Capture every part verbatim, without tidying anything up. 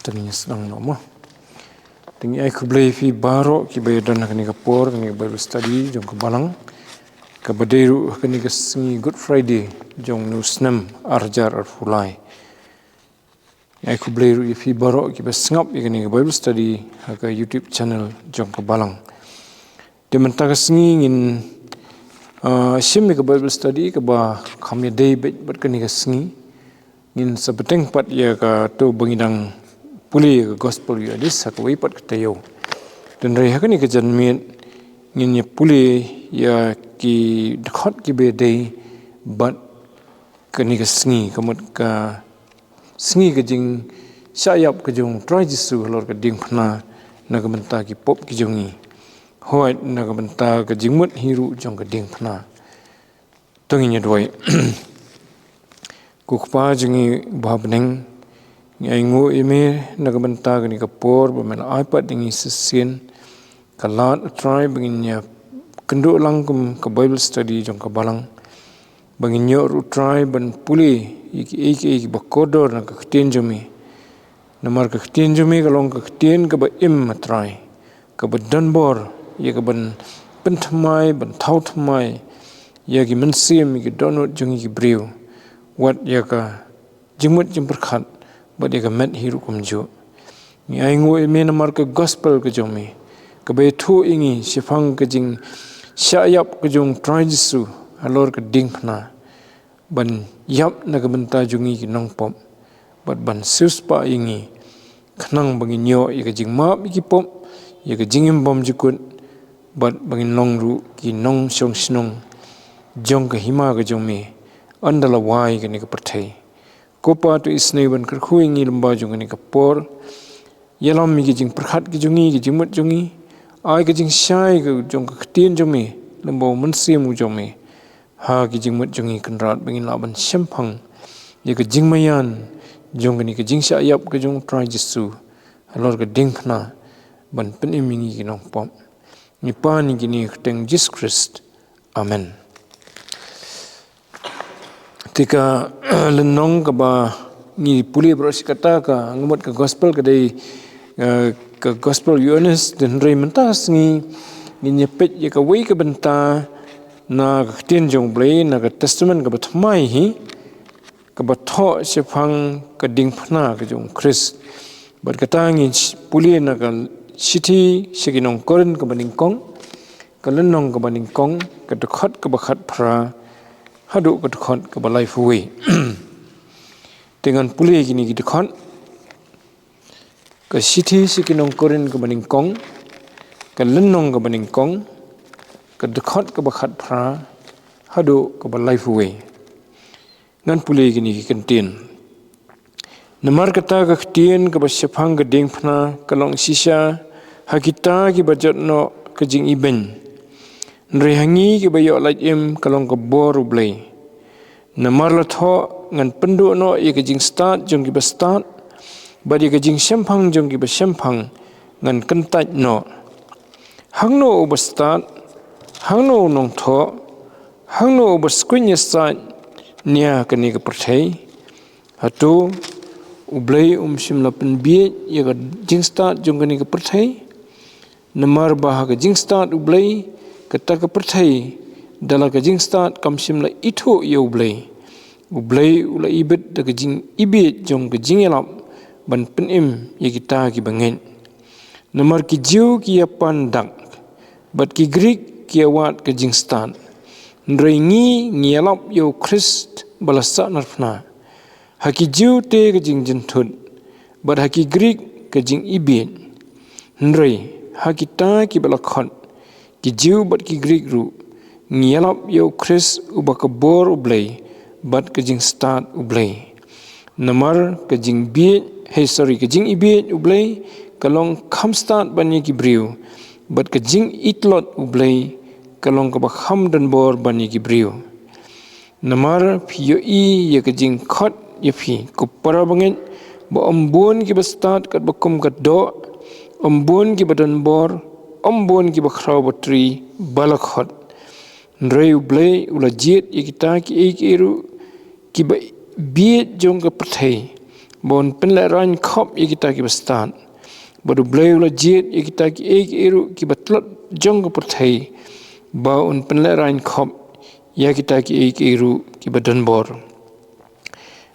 Te ngin sdang noh mo. Te ngi ai khublei ïa phi baroh kiba ïadon ha kane ka por, kane ka Bible study jong ka Balang, kaba dei ruh ha kane ka sngi Good Friday jong une u snem ar hajar arphew lai. Ngi ai khublei ruh ïa phi baroh kiba sngap ïa kane ka Bible study ha ka YouTube channel jong ka Balang. Te mynta ka sngi ngin, ah, shim ïa ka Bible study kaba kham ïadei beit bad kane ka sngi. Ngin sa bteng pat ïa kato ba ngi dang pule ïa ka Gospel Ïoannis ha kawei pat ka taïew. Te hynrei ha kane ka janmiet ngin ïa pule ïa ki dkhot kiba ïadei bad kane ka sngi, ka mut ka sngi ka jingshah ïap ka jong u Trai Jisu halor ka diengphna na ka bynta ki pop ki jong ngi. Hooid, na ka bynta ka jingmut hi ruh jong ka diengphna. To ngin ïa duwai. Ko Kpa jong ngi uba ha bneng, ngi ainguh ïa me na ka bynta kane ka por ba me la ai pat ïa ngi shisien ka lad, Trai, ba ngin ïa kynduh lang kum ka Bible study jong ka Balang. Ba ngin ïoh ruh, Trai, ban pule ïa kiei kiei kiba kordor na ka ktien jong me. Namar ka ktien jong me ka long ka ktien kaba im, Trai, kaba don bor ïa ka ban pynthymmai, ban thaw thymmai ïa ki mynsiem, ïa ki dohnud jong ngi ki briew, wat ïa ka jingmut jingpyrkhat bad ïa ka met hi ruh kumjuh. Ngi ainguh ïa me namar ka Gospel ka jong me, kaba ïathuh ïa ngi shaphang ka jingshah ïap ka jong u Trai Jisu halor ka diengphna, ban ïap na ka bynta jong ngi ki nongpop, bad ban siewspah ïa ngi khnang ba ngin ïoh ïa ka jingmap ïa ki pop, ïa ka jingim bymjukut, bad ba ngin long ruh ki nongshong shnong jong ka hima ka jong me ynda la wai kane ka pyrthei. Ko Pa, to isynei ban kyrkhu ïa ngi lyngba jong kane ka por. Ïalam ïa ki jingpyrkhat ki jong ngi, ki jingmut jong ngi. Ai ka jingshai ka jong ka ktien jong me lyngba u Mynsiem u jong me ha ki jingmut jong ngi, Kynrad, ba ngin lah ban shemphang ïa ka jingmaïan jong kane ka jingshah ïap ka jong u Trai Jisu halor ka diengphna, ban pynim ïa ngi ki nongpop. Ngi pan ïa kine ha ka kyrteng Jisu Khrist. Amen. Te ka lynnong kaba ngi pule baroh shi katta, ka ngi mut ka Gospel ka dei, eh, ka Gospel Ïoannis. Te hynrei mynta ka sngi ngin ïa peit ïa kawei ka bynta na ka ktien jong u Blei, na ka Testament kaba thymmai hi, kaba thoh shaphang ka diengphna ka jong u Khrist. Bad kata ngin sh-, pule na ka shithi sha ki nong Korinth kaba nyngkong, ka lynnong kaba nyngkong, ka dkhot kaba khatphra haduh ka dkhot kaba laiphew wei. Te ngan pule kine ki dkhot. Ka shithi sha ki nong Korinth kaba nyngkong, ka lynnong kaba nyngkong, ka dkhot kaba khatphra haduh kaba laiphew wei. Ngan pule kine ki kyntien. Namar kata ka ktien kaba shaphang ka diengphna ka long shisha ha kita kiba jot noh ka jingibeiñ. Hynrei ha ngi kiba ïoh lait im ka long ka bor u Blei. Namar la thoh, ngan pynduh noh ïa ka jingstad jong kiba stad, bad ïa ka jingshemphang jong kiba shemphang ngan kyntait noh. Hangno uba stad? Hangno u nongthoh? Hangno uba skwiñ ïasaid nia kane ka pyrthei? Hato u Blei um shym la pynbiej ïa ka jingstad jong kane ka pyrthei? Namar ba ha ka jingstad u Blei, kata ka pyrthei da la ka jingstad kam shym la ithuh ïa u Blei. U Blei u la ibit da ka jingibiej jong ka jingïalap ban pynim ïa kita kiba ngeit. Namar ki Jiw ki ïapan dak, bad ki Grik ki ïawad ka jingstad. Hynrei ngi ngi ïalap ïa u Khrist ba la sahnarphna. Ha ki Jiw te ka jingjynthut, bad ha ki Grik ka jingibiej. Hynrei ha kita kiba la khot, ki Jiw bad ki Grik ruh, ngi ïalap ïa u Khrist uba ka bor u Blei bad ka jingstad u Blei. Namar ka jingbiej, hei, sorry, ka jingibiej u Blei ka long kham stad ban ïa ki briew, bad ka jingitlot u Blei ka long kaba kham donbor ban ïa ki briew. Namar phi ïohi ïa ka jingkhot ïa phi, ko para bangeit, ba ym bun kiba stad katba kum ka doh, ym bun kiba donbor, ym bun kiba khraw batri ba la khot. Hynrei U Blei u la jied ïa kita kiei kiei ruh kiba bieit jong ka pyrthei, ba un pynlehraiñ khop ïa kita kiba stad. Bad U Blei u la jied ïa kita kiei kiei ruh kiba tlot jong ka pyrthei, ba un pynlehraiñ khop ïa kita kiei kiei ruh kiba donbor.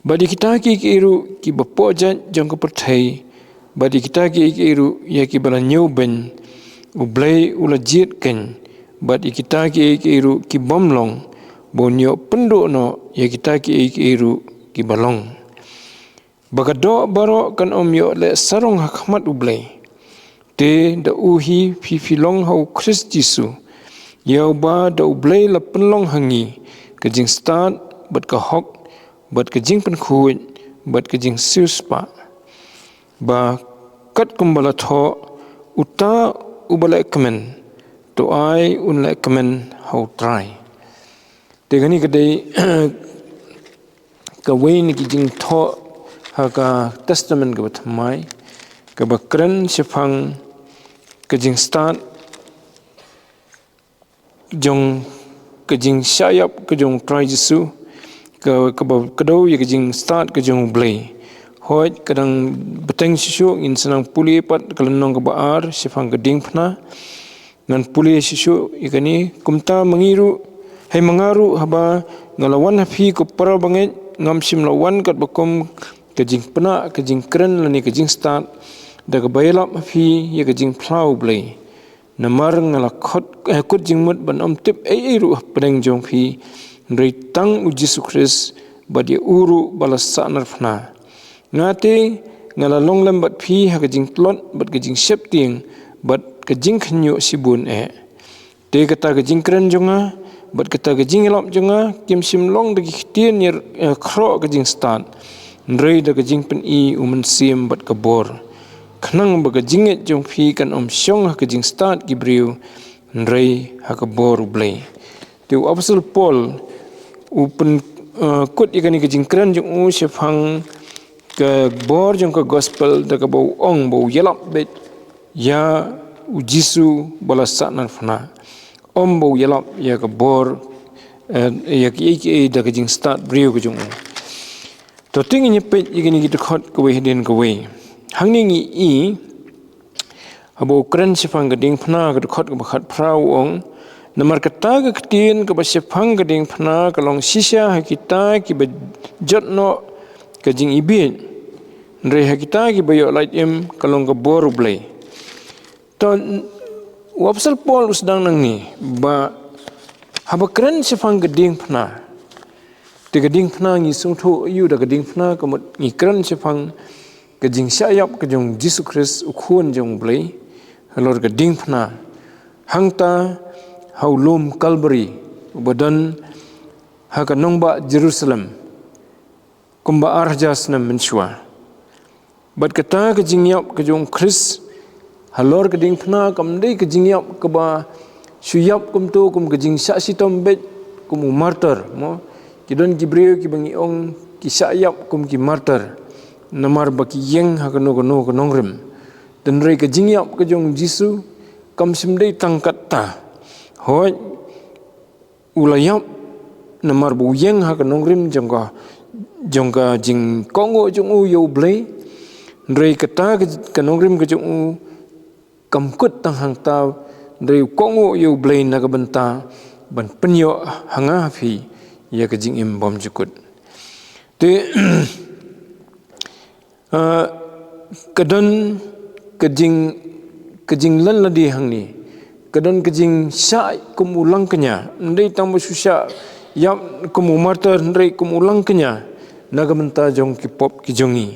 Bad ïa kita kiei kiei ruh kiba pohjait jong ka pyrthei, bad ïa kita kiei kiei ruh ïa kiba la ñiewbeiñ, U Blei u la jied keiñ. Bad ïa kita kiei kiei ruh ki bym long, ba un ïoh pynduh noh ïa kita kiei kiei ruh kiba long. Ba ka doh baroh kan ym ïoh leh sarong ha khmat U Blei. Te da u hi phi phi long ha U Khrist Jisu, ïa uba da U Blei la pynlong ha ngi ka jingstad, bad ka hok, bad ka jingpynkhuid, bad ka jingsiewspah. Ba katkum ba la thoh, uta uba leh kmen, to ai un leh kmen ha U Trai. Te kane ka dei kawei na ki jingthoh ha ka Testament kaba thymmai, kaba kren shaphang ka jingstad jong, ka jingshah ïap ka jong U Trai Jisu, ka, kaba kdew ïa ka jingstad ka jong U Blei. Hooid, ka dang bteng shuh shuh, ngin sa nang pule pat ka lynnong kaba ar shaphang ka diengphna. Ngan pule shuh shuh ïa kane. Kumta ma ngi ruh, hei ma nga ruh, haba nga la wan ha phi ko para bangeit, ngam shym la wan katba kum ka jingpynah ka jingkren lane ka jingstad, da kaba ïalap ha phi ïa ka jingphla U Blei. Namar nga la khot, eh, kut jingmut ban ym tip ei ei ruh hapdeng jong phi, hynrei tang U Jisu Khrist, bad ïa u ruh ba la sahnarphna. Nga te, nga la long lem bad phi ha ka jingtlot, bad ka jingsheptieng, bad ka jingkhynñiuh shibun eh. Te kata ka jingkren jong nga, bad kata ka jingïalap jong nga, kim shym long da ki ktien ïa, eh, khroh ka jingstad, hynrei da ka jingpyni U Mynsiem bad ka bor. Khnang ba ka jingngeit jong phi kan ym shong ha ka jingstad ki briew, hynrei ha ka bor U Blei. Te u Apostol Paul u pyn, eh, kut ïa kane ka jingkren jong u shaphang ka bor jong ka gospel da kaba u ong ba u ïalap beit ïa U Jisu ba la sahnarphna. Ym ba u ïalap ïa ka bor, eh, ïa kiei kiei da ka jingstad briew ka jong u. To te ngin ïa peit ïa kine ki dkhot kawei hadien kawei. Hangne ngi i, haba u kren shaphang ka diengphna, ka dkhot kaba khatphra u ong, namar kata ka ktien kaba shaphang ka diengphna ka long shisha ha kita kiba jot noh ka jingibieit, hynrei ha kita kiba ïoh lait im ka long ka bor U Blei. To, u Apostol Paul u sdang nangne ba haba kren shaphang ka diengphna, te ka diengphna ngi sngewthuh aiu da ka diengphna, ka mut ngi kren shaphang ka jingshah ïap ka jong U Jisu Khrist, U Khun jong U Blei, halor ka diengphna hangta ha u lum Kalbari uba don ha ka nongbah Jerusalem, kumba ar hajar snem mynshuwa. Bad kata ka jingïap ka jong U Khrist halor ka diengphna kam dei ka jingïap kaba shu ïap kumto kum ka jingshah shitom beit kum u martyr, mo. Ki don ki briew kiba ngi ong ki shah ïap kum ki martyr, namar ba ki ïeng ha kano kano ka nongrim. Hynrei ka jingïap ka jong U Jisu kam shym dei tang katta. Hooid, u la ïap namar ba u ïeng ha ka nongrim jong ka, jong ka jingkohnguh jong u ïa U Blei. Hynrei kata ka, ka nongrim ka jong u kam kut tang hangta, hynrei u kohnguh ïa U Blei na ka bynta ban pynïoh ha nga ha phi ïa ka jingim bymjukut. Te, ah, ka don ka jing, ka jinglan lade hangne. Ka don ka jingshah kum u langkñia, ym dei tang ba shu shah ïap kum u martyr, hynrei kum u langkñia na ka bynta jong ki pop ki jong ngi.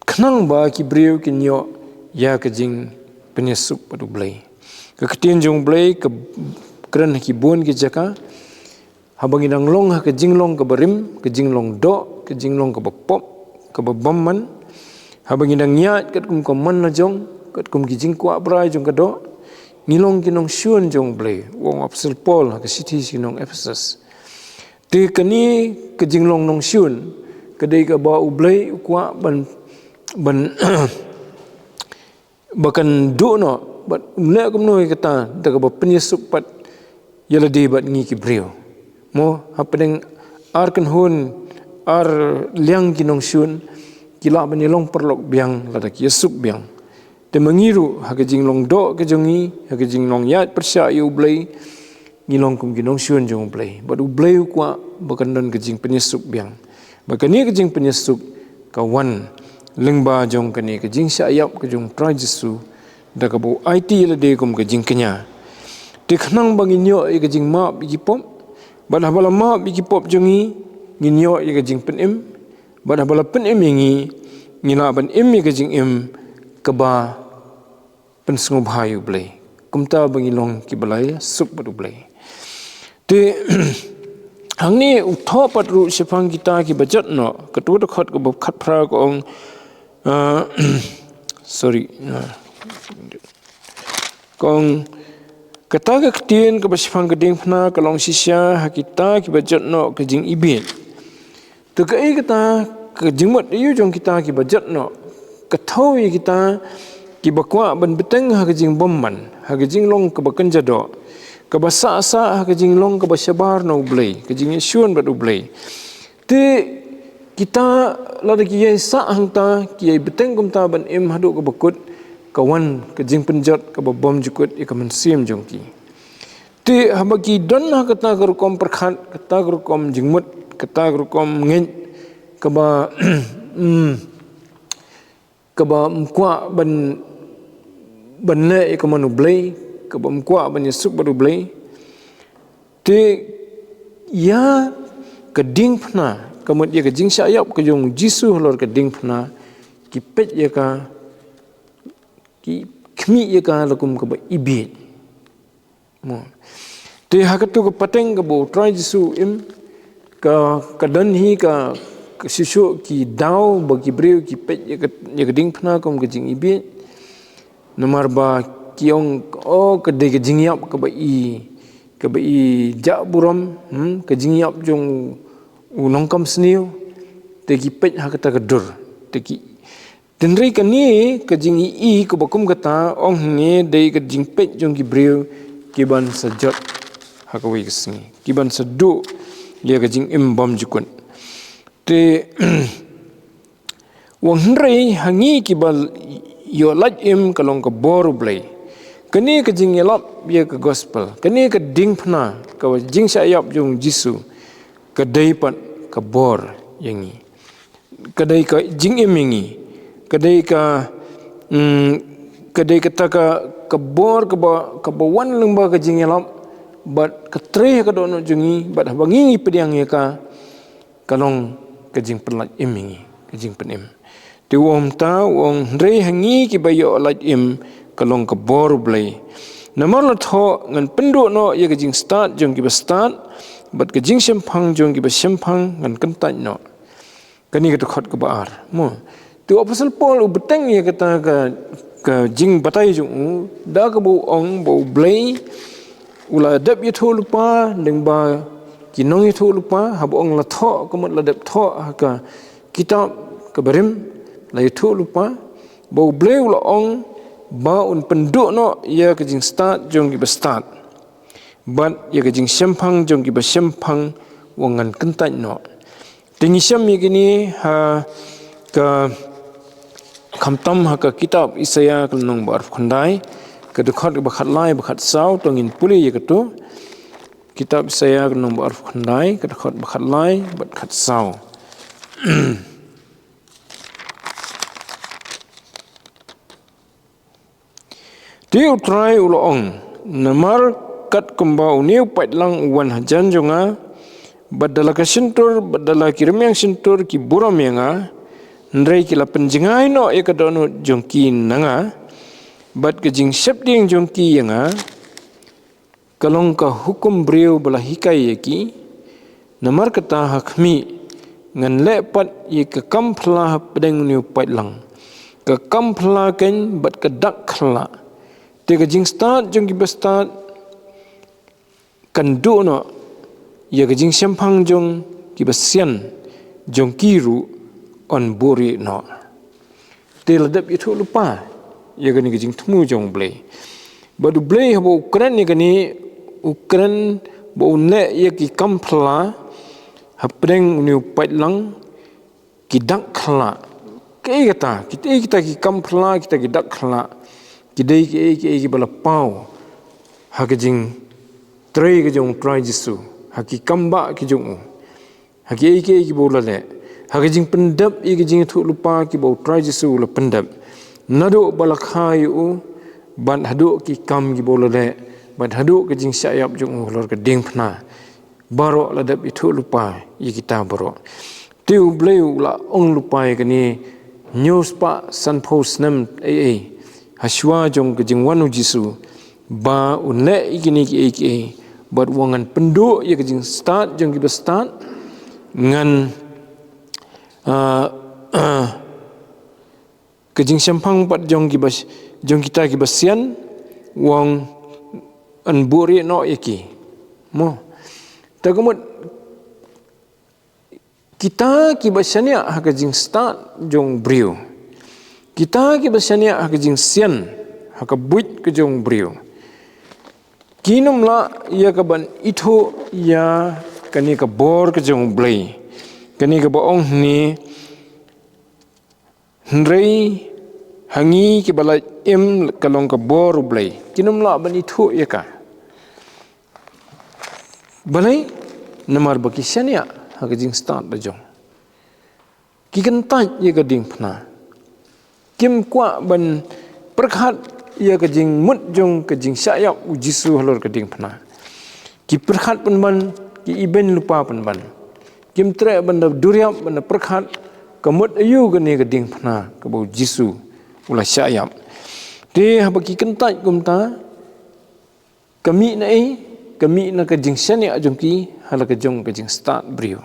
Khnang ba ki briew kin ïoh ïa ka jingpynïasuk bad U Blei. Ka ktien jong U Blei ka kren ha ki bun ki jaka. Haba ngi dang long ha ka jinglong kaba rim, ka jinglong doh, ka jinglong kaba pop, kaba bymman. Haba ngi dang ïaid katkum ka mon la jong, katkum ki jingkwah brai jong ka doh, ngi long ki nongshun jong U Blei, u ong u Apostol Paul ha ka shithi sha ki nong Ephesus. Te kane ka jinglong nongshun ka dei kaba U Blei u kwah ban, ban ba kan duh noh, bad um leh kumno ïa kata da kaba pynïasuk pat ïa lade bad ngi ki briew. Mo, hapdeng ar kynhun, ar liang ki nongshun, ki lah ban ïalong paralok biang lada ki ïasuk biang. Te ma ngi ruh, ha ka jinglong doh ka jong ngi, ha ka jinglong ïaid pyrshah ïa U Blei, ngi long kum ki nongshun jong U Blei. Bad U Blei u kwah ba kan don ka jingpynïasuk biang. Bad kane ka jingpynïasuk ka wan lyngba jong kane ka jingshah ïap ka jong U Trai Jisu, da kaba u aiti ïa lade kum ka jingkñia. Te khnang ba ngin ïoh ïa ka jingmap ïa ki pop, bad haba la map ïa ki pop jong ngi, ngin ïoh ïa ka jingpynim, bad haba la pynim ïa ngi, ngi lah ban im ïa ka jingim kaba pynsngewbha ïa U Blei. Kumta ba ngi long kiba la ïasuk bad U Blei. Te, hangne u thoh pat ruh shaphang kita kiba jot noh, kato ka dkhot kaba khatphra ka ong, ah, sorry, ah, ka ong, kata ka ktien kaba shaphang ka diengphna ka long shisha ha kita kiba jot noh ka jingibieit. Te kaei kata ka jingmut aïu jong kita kiba jot noh? Ka thew ïa kita kiba kwah ban bteng ha ka jingbymman, ha ka jinglong kaba kynja doh, kaba sah sah ha ka jinglong kaba shabar na U Blei, ka jingïashun bad U Blei. Te kita lada ki ïai sah hangta, ki ïai bteng kumta ban im haduh kaba kut, ka wan ka jingpynjot kaba bymjukut ïa ka mynsiem jong ki. Te haba ki don ha kata ka rukom pyrkhat, kata ka rukom jingmut, kata ka rukom ngeit, kaba, mm, kaba ym kwah ban, ban leh ïa ka mon U Blei, kaba ym kwah ban ïasuk bad U Blei. Te ïa ka diengphna, ka mut ïa ka jingshah ïap ka jong U Jisu halor ka diengphna, ki peit ïa ka, ki khmih ïa ka la kum kaba ibieit. Mo. Te ha kato ka pateng kaba U Trai Jisu u im, ka, ka don hi ka, ka shisha ki daw ba ki briew ki peit ïa ka, ïa ka diengphna kum ka jingibieit. Namar ba ki ong, oh, ka dei ka jingïap kaba i, kaba i jah burom, hmm, ka jingïap jong u nongkam sniew, te ki peit ha kata ka dur, te ki Hynrei kane ka jingïohi kaba kum kata, ong hangne, dei ka jingpeit jong ki briew ki ban sa jot ha kawei ka sngi, ki ban sa duh ïa ka jingim bymjukut. Te u ong hynrei ha ngi kiba ïoh lait im ka long ka bor U Blei. Kane ka jingïalap ïa ka gospel, kane ka diengphna, ka jingshah ïap jong U Jisu, ka dei pat ka bor ïa ngi. Ka dei ka jingim ïa ngi, ka dei ka, mm, ka dei kata ka, ka bor kaba, kaba wan lyngba ka jingïalap, bad ka trei ha ka dohnud jong ngi, bad haba ngi ngi pdiang ïa ka, ka long ka jingpynlait im ïa ngi, ka jingpynim. Te u ong mynta, u ong hynrei ha ngi kiba ïoh lait im, ka long ka bor U Blei. Namar la thoh, ngan pynduh noh ïa ka jingstad jong kiba stad, bad ka jingshemphang jong kiba shemphang ngan kyntait noh. Kane ka dkhot kaba ar. Mo. Te u Apostol Paul u bteng ïa kata ka, ka jingbatai jong u, da kaba u ong ba U Blei u la dep ïathuhlypa lyngba ki nongïathuhlypa, haba ong la thoh, ka mut la dep thoh ha ka kitab kaba rim, la ïathuhlypa, ba U Blei u la ong ba un pynduh noh ïa ka jingstad jong kiba stad, bad ïa ka jingshemphang jong kiba shemphang, u ong ngan kyntait noh. Te ngi shem ïa kine ha ka, khamtam ha ka kitab Isaïah ka lynnong ba arphew khyndai, ka dkhot ba khatlai, ba khatsaw, to ngin pule ïa kato. Kitab Isaïah ka lynnong ba arphew khyndai, ka dkhot ba khatlai, bad khatsaw. Te U Trai u la ong, namar katkumba une u paidlang u wan hajan jong nga, bad da la ka shyntur, bad da la ki rmiang shyntur ki burom ïa nga, hynrei ki la pynjngai noh ïa ka dohnud jong ki na nga, bad ka jingsheptieng jong ki ïa nga, ka long ka hukum briew ba la hikai ïa ki, namar kata ha khmih, ngan leh pat ïa ka kam phylla hapdeng une u paidlang, ka kam phylla keiñ bad ka dak khylla. Te ka jingstad jong kiba stad kan duh noh, ïa ka jingshemphang jong kiba sian jong ki ruh yn buhrieh noh. Te la dep ïathuhlypa ïa kane ka jingthmu jong U Blei. Bad U Blei haba u kren ïa kane, u kren ba un leh ïa ki kam phylla hapdeng une u paidlang, ki dak khlad. Kaei kata, kita, kita ki kam phylla, kita ki dak khlad, ki dei kiei kiei kiba la paw ha ka jingtrei ka jong u Trai Jisu, ha ki kam bah ki jong u, ha kiei kiei kiba u la leh, ha ka jingpyndep ïa ka jingïathuhlypa kiba u Trai Jisu u la pyndep, naduh ba la kha ïa u, bad haduh ki kam kiba u la leh, bad haduh ka jingshah ïap jong u halor ka diengphna. Baroh la dep ïathuhlypa ïa kita baroh. Te u Blei u la ong lypa ïa kane, hynñiew spah sanphew snem ei ei ha shuwa jong ka jingwan u Jisu, ba un leh ïa kine kiei kiei, bad u ong, ngan pynduh ïa ka jingstad jong kiba stad, ngan, ah, ah, ka jingshemphang pat jong kiba, jong kita kiba sian, u ong, yn buhrieh noh ïa ki. Mo. Te ka mut, kita kiba shaniah ha ka jingstad jong u briew, kita kiba shaniah ha ka jingsian ha ka buit ka jong u briew, kin ym lah ïa ka ban ithuh ïa kane ka bor ka jong u Blei, kane kaba ong hangne, hynrei ha ngi kiba la im ka long ka bor u Blei, kin ym lah ban ithuh ïa ka. Balei? Namar ba ki shaniah ha ka jingstad la jong, ki kyntait ïa ka diengphna, kim kwah ban pyrkhat ïa ka jingmut jong ka jingshah ïap u Jisu halor ka diengphna. Ki pyrkhat pynban, ki ibeiñ lypa pynban. Kim treh ban da duriap, ban da pyrkhat, ka mut aïu kane ka diengphna kaba u Jisu u la shah ïap. Te haba ki kyntait kumta, ka mih na ei? Ka mih na ka jingshaniah jong ki ha la ka jong ka jingstad briew,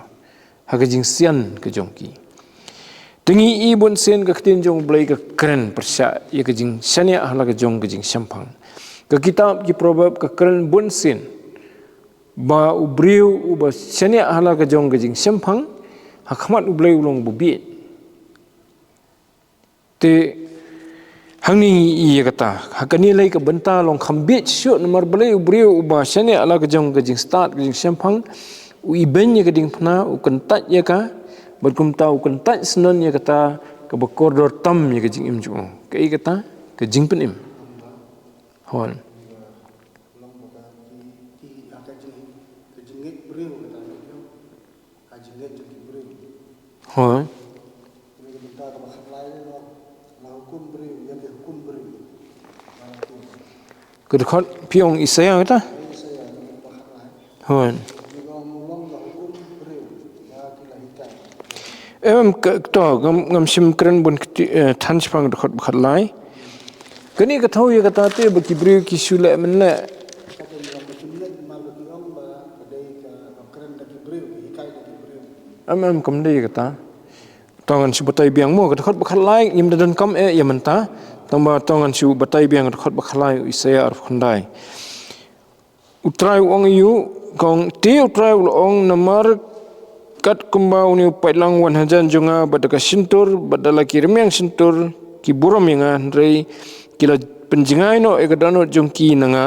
ha ka jingsian ka jong ki. Te ngi i bunsien ka ktien jong u Blei ka kren pyrshah ïa ka jingshaniah ha la ka jong ka jingshemphang. Ka kitab ki Proverb ka kren bunsien ba u briew uba shaniah ha la ka jong ka jingshemphang, ha khmat u Blei u long ba bieit. Te hangne ngi i ïa kata, ha kane lei ka bynta long kham bieit shuh, namar balei? U briew uba shaniah ha la ka jong ka jingstad ka jingshemphang, u ibeiñ ïa ka diengphna, u kyntait ïa ka, bad kumta u kyntait syndon ïa kata kaba kordor tam ïa ka jingim jong u. Kaei kata? Ka jingpynim. Hooid. Hooid. Ka dkhot phi ong Isaïah kata? Hooid. Em, ka, to, ngam, ngam shym kren bun kti, eh, than shaphang dkhot ba khatlai. Kane ka thew ïa kata te ba ki briew ki shu leh mynleh. Em, em, kam dei ïa kata. To ngan shu batai biang mo, ka dkhot ba khatlai, ngim da donkam eh ïa mynta. Tang ba to ngan shu batai biang ka dkhot ba khatlai, u Isaïah arphew khyndai. U Trai u ong ïa u, ka ong, te u Trai u la ong, namar kat kumba une u paidlang u wan hajan jong nga bad da ka shyntur, bad da la ki rmiang shyntur, ki burom ïa nga, hynrei ki la pynjngai noh ïa ka dohnud jong ki na nga,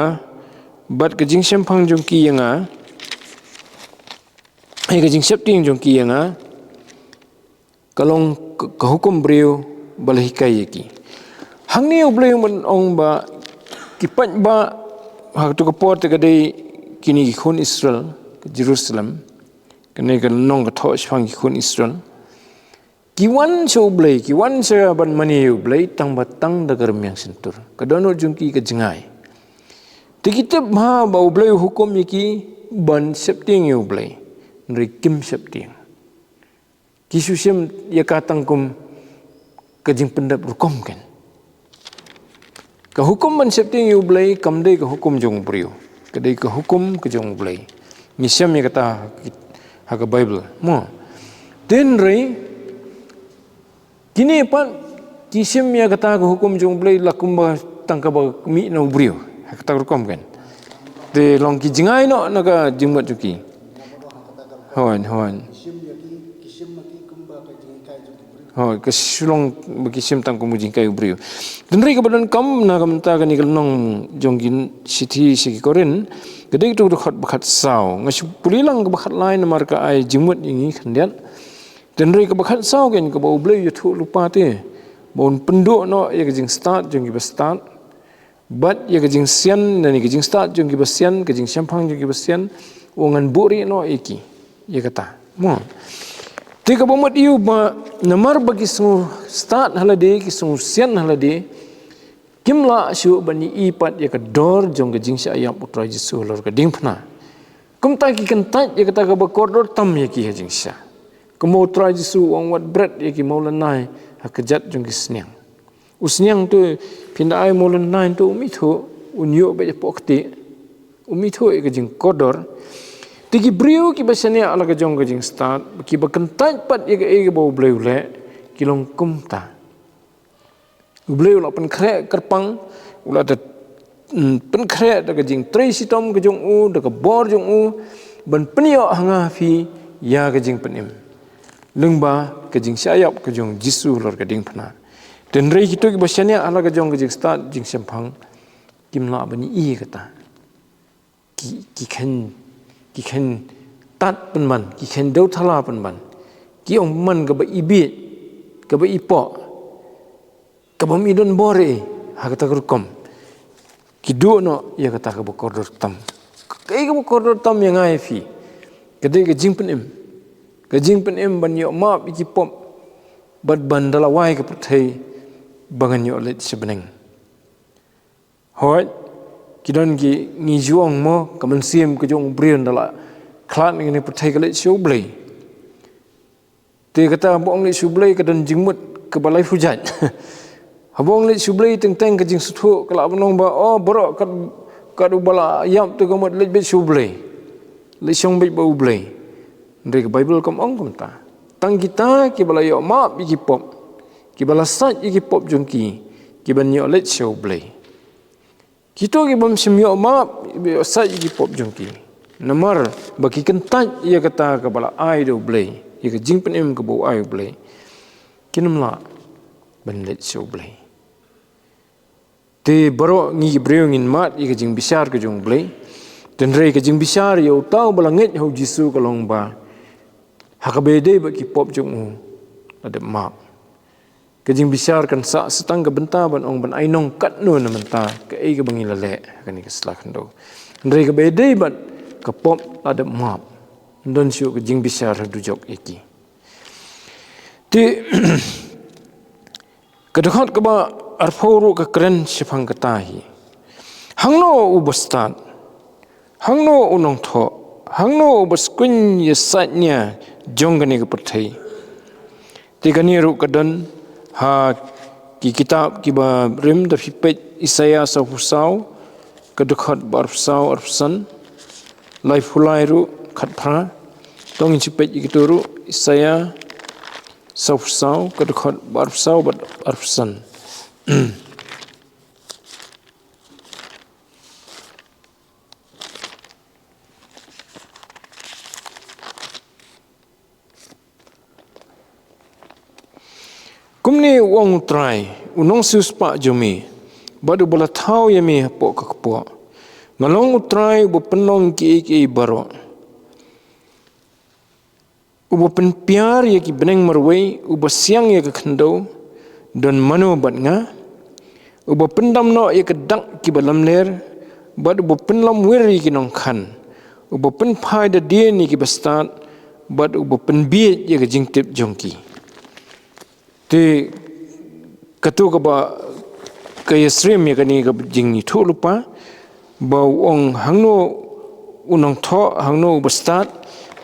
bad ka jingshemphang jong ki ïa nga, ïa ka jingsheptieng jong ki ïa nga, ka long ka, ka hukum briew ba la hikai ïa ki. Hangne u Blei u ong ba ki paidbah ha katu ka por te ka dei kine ki khun Israel, ka Jerusalem, kane ka nong ka thoh shaphang ki khun Israel. Ki wan sha u Blei, ki wan sha ban mane ïa u Blei, tang ba tang da ka rmiang shyntur. Ka dohnud jong ki ka jngai. Te ki tip bha ba u Blei u hukum ïa ki ban sheptieng ïa u Blei. Hynrei kim sheptieng. Ki shu shem ïa ka tang kum ka jingpyndep rukom kein. Ka hukum ban sheptieng ïa u Blei kam dei ka hukum jong u briew. Ka dei ka hukum ka jong u Blei. Ngi shem ïa kata ha ka Baibl. Mo. Te hynrei kine pat ki shem ïa kata ka hukum jong u Blei la kumba tang kaba mih na u briew. Ha kata ka rukom kein. Te long ki jngai noh na ka jingmut jong ki. Hooid, hooid. Hooid, ka shu long ba ki shim tang kum u jinghikai u briew. Hynrei kaba donkam na ka bynta kane ka lynnong jong ki shithi sha ki Korinth, ka dei kato ka dkhot ba khatsaw. Nga shu pule lang kaba khatlai namar ka ai jingmut ïa ngi khyndiat. Hynrei kaba khatsaw kein kaba U Blei u ïathuh lypa te ba un pynduh noh ïa ka jingstad jong kiba stad, bad ïa ka jingsian, lane ka jingstad jong kiba sian, ka jingshemphang jong kiba sian, u ngan buhrieh noh ïa ki, ïa kata. Mo. Te kaba mut ïa u ba, namar ba ki sngewstad ha lade, ki sngewsian ha lade, kim lah shuh ban ïohi pat ïa ka dor jong ka jingshah ïap U Trai Jisu halor ka diengphna. Kumta ki kyntait ïa kata kaba kordor tam ïa ki ha jingshisha. Kumba U Trai Jisu u ong, wat bret ïa ki mawlynnai ha kjat jong ki sniang. U sniang to, phin da ai mawlynnai to, um ithuh, un ïoh beit hapoh ktieh. Um ithuh ïa ka jingkordor. Te ki briew kiba shaniah la ka jong ka jingstad, kiba kyntait pat ïa kaei kaba U Blei u leh, ki long kumta. U Blei u la pynkhreh kyrpang, u la da, mm, pynkhreh da ka jingtrei shitom ka jong u, da ka bor jong u, ban pynïoh ha nga ha phi ïa ka jingpynim. Lyngba ka jingshah ïap ka jong Jisu halor ka diengphna. Hynrei kito kiba shaniah ha la ka jong ka jingstad jingshemphang, kim lah ban ïohi kata. Ki, ki khein, ki khein tad pynban, ki khein dew thala pynban. Ki ong pynban kaba i bieit, kaba i poh, kaba ym i don bor ei, ha kata ka rukom. Ki duh noh ïa kata kaba kordor tam. Kaei kaba kordor tam ïa nga ïa phi, ka dei ka jingpynim. Ka jingpynim ban ïoh map ïa ki pop, bad ban da lawei ka pyrthei, ba ngan ïoh leit sha bneng. Hooid, ki don ki, ngi ju ong mo, ka mynsiem ka jong u briew ynda la khlad na kane ka pyrthei ka leit sha U Blei. Te kata haba ong leit sha U Blei ka don jingmut kaba laiphew jait. Haba ong leit sha U Blei teng teng ka jingsngewthuh ka lah ban long ba, oh, baroh kat, kat uba la ïap te ka mut leit beit sha U Blei. Leit shong beit bad U Blei. Hynrei ka Baibl kam ong kumta. Tang kita kiba la ïoh map ïa ki pop, kiba la sait ïa ki pop jong ki, kiban ïoh leit sha U Blei. Kito ki bym shym ïoh map, ïoh sait ïa ki pop jong ki. Namar ba ki kyntait ïa kata kaba la ai da U Blei, ïa ka jingpynim kaba u ai U Blei, kin ym lah ban leit sha U Blei. Te baroh ngi ki briew ngin mad ïa ka jingbishar ka jong U Blei. Hynrei ka jingbishar ïa uta uba la ngeit ha U Jisu ka long ba, ha kaba ïadei bad ki pop jong u, la dep map. Ka jingbishar kan sah sa tang ka bynta ban ong ban ai nong katno na mynta, kaei kaba ngi la leh ha kane ka sla khyndew. Hynrei kaba ïadei bad ka pop la dep map. Ym don shuh ka jingbishar haduh jok ïa ki. Te, ka dkhot kaba arphew ruh ka kren shaphang kata hi. Hangno uba stad? Hangno u nongthoh? Hangno uba skun ïa sait nia jong kane ka pyrthei? Te kane ruh ka don ha ki kitab kiba rim, da phi peit Isaïah sawphew saw, ka dkhot ba arphew saw, arphew san, laiphew lai ruh, khatphra. To ngin shu peit ïa kito ruh, Isaïah sawphew saw, ka dkhot ba arphew saw bad arphew san. Kumne u ong U Trai, u nongsiewspah jong me, bad uba la thaw ïa me hapoh ka kpoh. Nga long U Trai uba pynlong kiei kiei baroh. Uba pynpiar ïa ki bneng marwei, uba siang ïa ka khyndew, don mano bad nga? Uba pyndam noh ïa ka dak kiba lamler, bad uba pynlamwir ïa ki nongkhan, uba pynphai da dien ïa kiba stad, bad uba pynbieit ïa ka jingtip jong ki. Te kato kaba ka ïasyriem ïa kane ka jingithuhlypa, ba u ong hangno u nongthoh, hangno uba stad,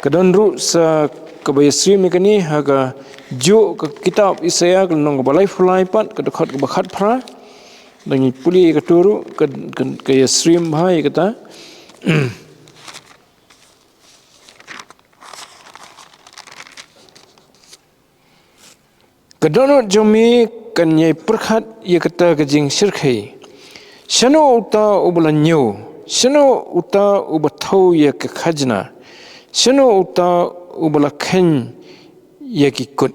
ka don ruh sa kaba ïasyriem ïa kane ha kajuh ka kitab Isaïah, ka lynnong kaba laiphew lai pat, ka dkhot kaba khatphra. Dang ïa pule ïa kato ruh, ka, ka, ka ïasyriem bha ïa kata. Ka dohnud jong me kan ïai pyrkhat ïa kata ka jingshyrkhei. Shano uta uba la ñiew? Shano uta uba thew ïa ka khajna? Shano uta uba la kheiñ ïa ki kut?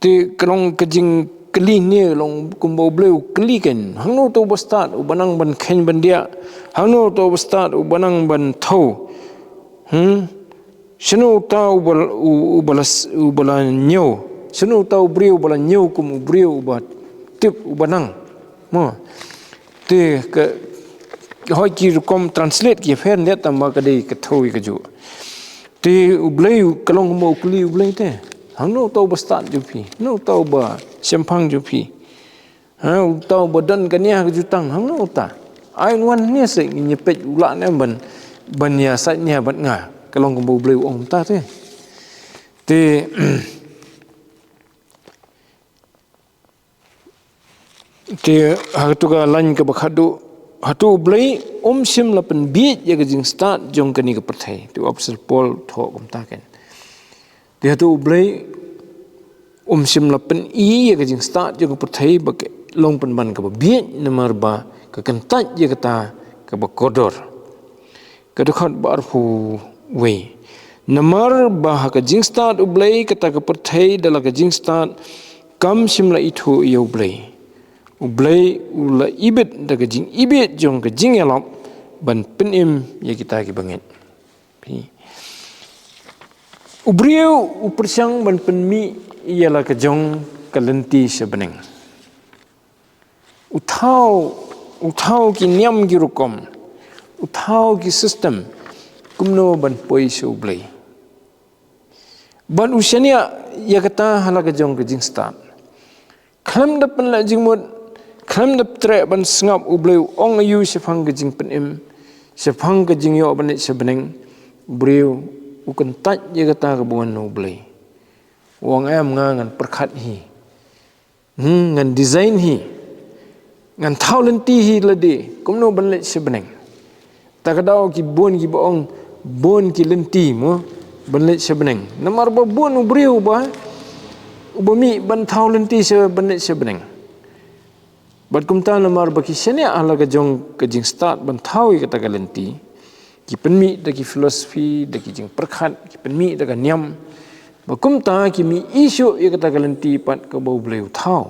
Te ka long ka jingkylli ne long kumba U Blei u kylli kein. Hangno uta uba stad uba nang ban kheiñ ban diah? Hangno uta uba stad uba nang ban thew? Hmm? Shano uta uba, u-, uba la s-, uba la ñiew? Shano uta u briew uba la ñiew kum u briew uba tip uba nang? Mo. Te ka, hoi ki rukom translate ki pher ne tang ba ka dei ka thew ïa kajuh. Te U Blei u ka long kumba u kylli U Blei te. Hangno uta uba stad jong phi? Hangno uta uba shemphang jong phi? Ha, uta uba don ka nia ka jutang, hangno uta? Ai un wan ne se ngin ïa peit u lah ne ban, ban ïa sait nia bad nga. Ka long kumba U Blei u ong kumta te. Te, te ha katu ka lain kaba khatduh, hato U Blei um shym la pynbieit ïa ka jingstad jong kane ka pyrthei? Te u Apostol Paul u thoh kumta kein. Te hato U Blei um shym la pyni ïa ka jingstad jong ka pyrthei ba ka long pynban kaba bieit, namar ba ka kyntait ïa kata kaba kordor? Ka dkhot ba arphew wei. Namar ba ha ka jingstad U Blei kata ka pyrthei da la ka jingstad kam shym la ithuh ïa U Blei. U Blei u la ibit da ka jingibieit jong ka jingïalap ban pynim ïa kita kiba ngeit. Phi. U briew u pyrshang ban pynmih ïa la ka jong ka lynti sha bneng. U thaw, u thaw ki niam ki rukom. U thaw ki system. Kumno ban poi sha U Blei. Bad u shaniah ïa kata ha la ka jong ka jingstad. Khlem da pynleh jingmut, khlem da treh ban sngap, U Blei u ong aïu shaphang ka jingpynim, shaphang ka jingïoh ban leit sha bneng? U briew u kyntait ïa kata kaba wan na U Blei. U ong em, nga ngan pyrkhat hi. Hmm, ngan design hi. Ngan thaw lynti hi lade kumno ban leit sha bneng. Ta ka daw ki bun kiba ong bun ki lynti mo ban leit sha bneng. Namar ba bun u briew uba, uba mih ban thaw lynti sha ban leit sha bneng. Bad kumta namar ba ki shaniah ha la ka jong ka jingstad ban thaw ïa kata ka lynti. Ki pynmih da ki philosophy, da ki jingpyrkhat, ki pynmih da ka niam. Ba kumta ki mih i shuh ïa kata ka lynti pat kaba U Blei u thaw.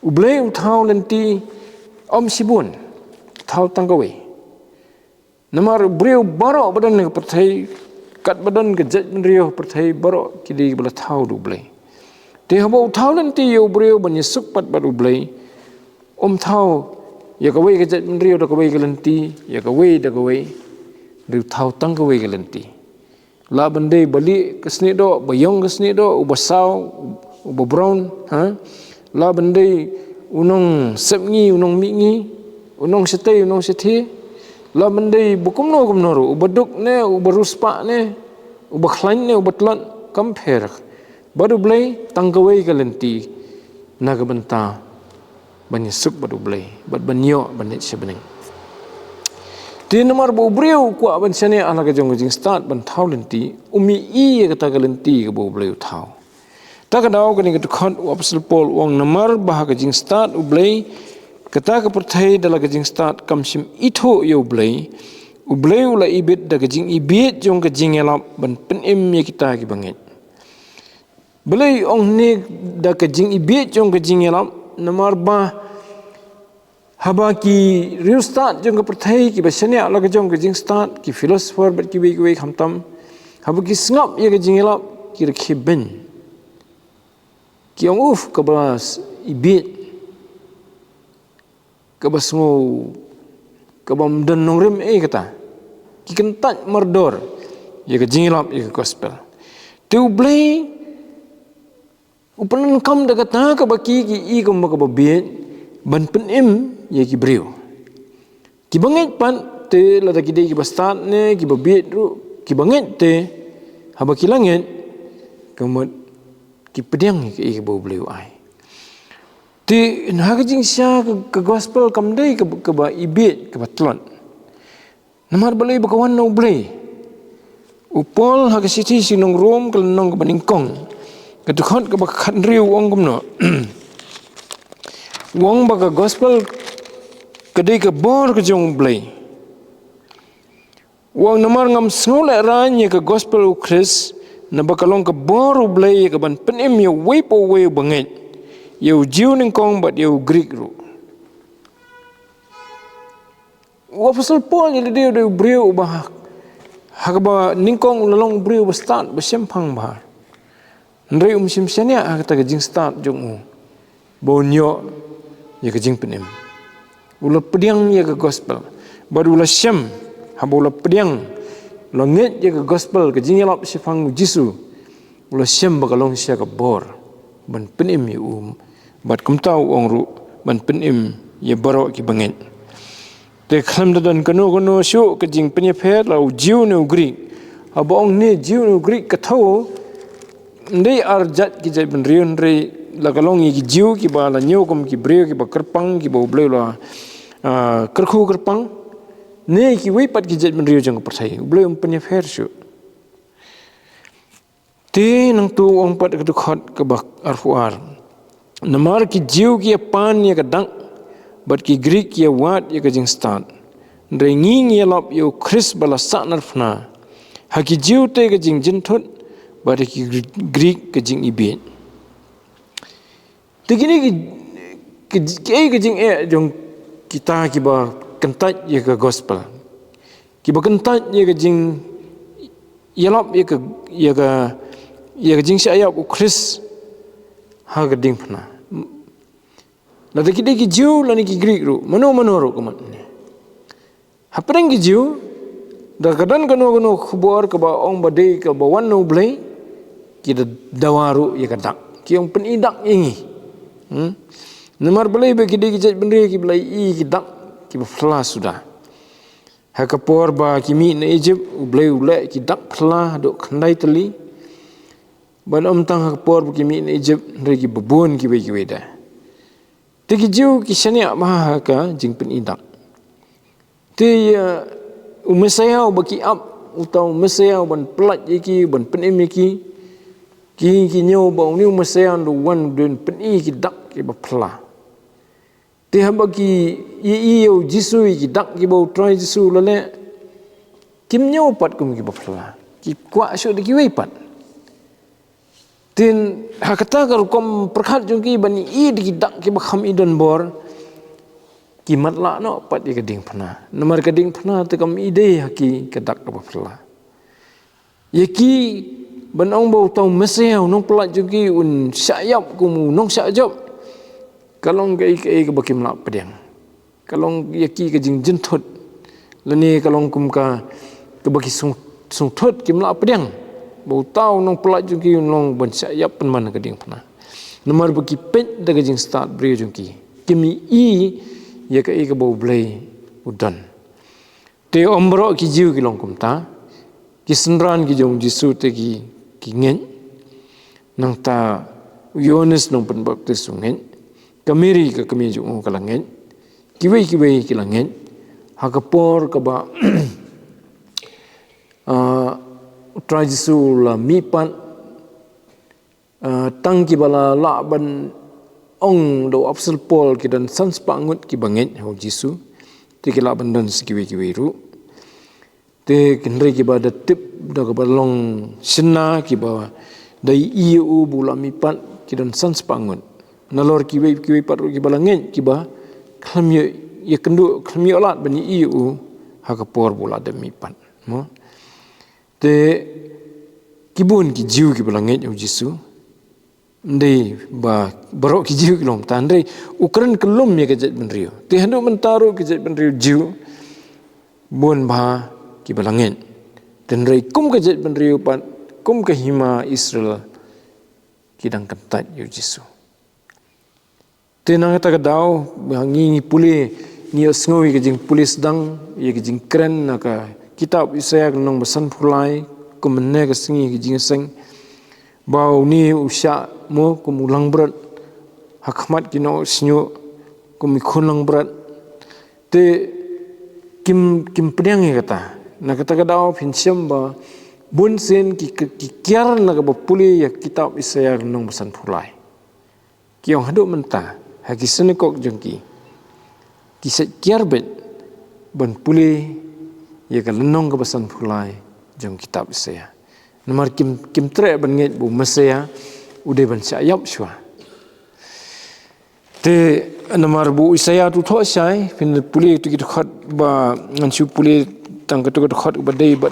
U Blei u thaw lynti ym shibun, thaw tang kawei. Namar u briew baroh ba don ha ka pyrthei, katba don ka jaitbynriew ha ka pyrthei, baroh ki dei ba la thaw da U Blei. Te haba u thaw lynti ïa u briew ban ïasuk pat bad U Blei, um thaw ïa kawei ka jaitbynriew da kawei ka lynti, ïa kawei da kawei, u thaw tang kawei ka lynti. La ban dei ba lieh ka sniehdoh, ba ïong ka sniehdoh, uba saw, uba brown, ha? La ban dei u nongsepngi, u nongmihngi, u nongshatei, u nongshatei. La ban dei ba kumno kumno ruh, uba duk ne, uba riewspah ne, uba khlaiñ ne, uba tlot, kam pher. Bad U Blei tang kawei ka lynti na ka bynta ban ïasuk bad U Blei, bad ban ïoh ban leit sha bneng. Te namar ba u briew u kwah ban shaniah ha la ka jong ka jingstad ban thaw lynti, um ïohi ïa kata ka lynti kaba U Blei u thaw. Ta ka daw kane ka dkhot u Apostol Paul u ong namar ba ha ka jingstad U Blei kata ka pyrthei da la ka jingstad kam shym ithuh ïa U Blei, U Blei u la ibit da ka jingibieit jong ka jingïalap ban pynim ïa kita kiba ngeit. Balei ong ne da ka jingibieit jong ka jingïalap, namar ba haba ki riewstad jong ka pyrthei kiba shaniah la ka jong ka jingstad, ki philosopher bad kiwei kiwei khamtam, haba ki sngap ïa ka jingïalap ki rakhe beiñ. Ki ong uf kaba s-, ibieit. Kaba sngew, kaba ym don nongrim ei kata. Ki kyntait mardor ïa ka jingïalap ïa ka gospel. Te U Blei u pyndonkam da kata kaba ki, ki i kumba kaba bieit ban pynim ïa ki briew. Kiba ngeit pat te lada ki dei kiba stad ne kiba bieit ruh, kiba ngeit te haba ki la ngeit ka mut ki pdiang ïa kaei kaba U Blei u ai. Te ha ka jingshisha ka, ka gospel kam dei kaba, kaba ibieit, kaba tlot. Namar balei? Ba ka wan na U Blei. U Paul ha ka shithi sha ki nong Rom ka lynnong kaba nyngkong, ka dkhot kaba khathynriew u ong kumno? U ong ba ka gospel ka dei ka bor ka jong U Blei. U ong namar ngam sngewlehraiñ ïa ka gospel U Khrist Naba ka long ka bor U Blei ïa ka ban pynim ïa uwei pa uwei uba ngeit, ïa u Jiw nyngkong bad ïa u Grik ruh. U Apostol Paul ïa lade u dei u briew uba ha, ha kaba nyngkong u la long u briew uba stad, ba shemphang bha. Hynrei um shym shaniah ha kata ka jingstad jong u ba un ïoh ïa ka jingpynim. U la pdiang ïa ka gospel. Bad u la shem, haba u la pdiang, u la ngeit ïa ka gospel, ka jingïalap shaphang u Jisu. U la shem ba ka long shisha ka bor ban pynim ïa u. Bad kumta u ong ruh ban pynim ïa baroh kiba ngeit. Te khlem da don kano kano shuh ka jingpynïapher la u Jiw ne u Grik. Haba ong ne Jiw ne u Grik, ka thew, ym dei ar jait ki jaitbynriew, hynrei la ka long ïa ki Jiw kiba la ñiew kum ki briew kiba kyrpang, kiba U Blei u la, ah, kyrkhu kyrpang, ne kiwei pat ki jaitbynriew jong ka pyrthei. U Blei um pynïapher shuh. Te nangta u ong pat ha ka dkhot kaba arphew ar: Namar ki Jiw ki ïapan ïa ka dak, bad ki Grik ki ïawad ïa ka jingstad. Hynrei ngi ngi ïalap ïa u Khrist ba la sahnarphna. Ha ki Jiw te ka jingjynthut, bad ha ki Gri-, Grik ka jingibieit. Te kine ki, ki, ki, ka jingeh jong kita kiba kyntait ïa ka gospel. Kiba kyntait ïa ka jingïalap ïa ka, ïa ka, ïa ka jingshah ïap u Khrist ha ka diengphna. Lada ki dei ki Jiw lane ki Grik ruh, mano mano ruh kumne. Hapdeng ki Jiw, da ka don kano kano khubor kaba ong ba dei kaba wan na U Blei, ki da dawa ruh ïa ka dak. Ki ong pyni dak ïa ngi. Hmm? Namar balei? Ba ki dei ki jaitbynriew kiba la ïohi ki dak kiba phylla suda. Ha ka por ba ki mih na Ijipt, U Blei u leh ki dak phylla haduh khyndai tylli. Bad ym tang ha ka por ba ki mih na Ijipt, hynrei kiba bun kiwei kiwei de. Te ki Jiw ki shaniah bha ha ka jingpyni dak. Te, eh, u Messaïah uba ki ap, uta u Messaïah uban pyllait ïa ki, uban pynim ïa ki. Ki, ki ñiew ba une u Messaïah un wan don pyni ki dak kiba phylla. Te haba ki ïohi ïa u Jisu, ïa ki dak kiba U Trai Jisu u la leh, kim ñiew pat kum kiba phylla. Ki kwah shuh da kiwei pat. Te ha kata ka rukom pyrkhat jong ki ban ïohi da ki dak kiba kham ïohi donbor, ki matlah noh pat ïa ka diengphna. Namar ka diengphna te kam ïadei ha ki ka dak kaba phylla. Ïa ki ban ong ba uta u Messaïah u nongpyllait jong ki un shah ïap kum u nongshah jop, ka long kaei kaei kaba kim lah pdiang. Ka long ïa ki ka jingjynthut. Lane ka long kum ka, kaba ki sung, sngewthuh kim lah pdiang ba uta u nongpyllait jong ki un long ban shah ïap pynban ha ka diengphna. Namar ba ki peit da ka jingstad briew jong ki. Kim ïohi ïa kaei kaba U Blei u don. Te ym baroh ki Jiw ki long kumta. Ki synran ki jong u Jisu te ki, ki ngeit. Nangta u Ïoannis Nongpynbaptis u ngeit. Ka Mary ka kmie jong u ka la ngeit. Kiwei kiwei ki la ngeit. Ha ka por kaba, ah, U Trai Jisu u la mihpat, ah, tang kiba la lah ban ong da u Apostol Paul ki don san spah ngut kiba ngeit ha u Jisu. Te ki lah ban don sa kiwei kiwei ruh. Te hynrei kiba da tip da kaba long shynna, kiba da ïohi ïa u ba u la mihpat, ki don san spah ngut. Nalor kiwei kiwei pat ruh kiba la ngeit, kiba khlem ïoh ïakynduh, khlem ïoh lad ban ïohi ïa u ha ka por ba u la dep mihpat. Mo? Te ki bun ki Jiw kiba la ngeit ïa u Jisu. Ym dei ba baroh ki Jiw ki long kumta, hynrei u kren kyllum ïa ka jaitbynriew. Te haduh mynta ruh ki jaitbynriew Jiw bun bha kiba la ngeit. Te hynrei kum ka jaitbynriew pat, kum ka hima Israel, ki dang kyntait ïa u Jisu. Te na kata ka daw, ha ngi ngi pule, ngi ïohsngew ïa ka jingpule sdang, ïa ka jingkren na ka kitab Isaiah ka lynnong ba sanphew lai, kumne ka sngi ka jingïaseng. Ba une u shah mo kum u langbrot, ha khmat ki nongshñiuh kum ki khun langbrot. Te kim, kim pdiang ïa kata. Na kata ka daw phin shem ba bun sien ki, ki, ki kiar na kaba pule ïa kitab Isaiah lynnong ba sanphew lai. Ki ong haduh mynta, ha ki synagog jong ki, ki sait kiar beit ban pule ïa ka lynnong kaba sanphew lai jong kitab Isaiah. Namar kim, kim treh ban ngeit ba u Messiah u dei ban shah ïap shuwa. Te namar ba u Isaïah u thoh shai, phin pule tu ki dkhot ba ngan shu pule tang katu ka dkhot ba dei bad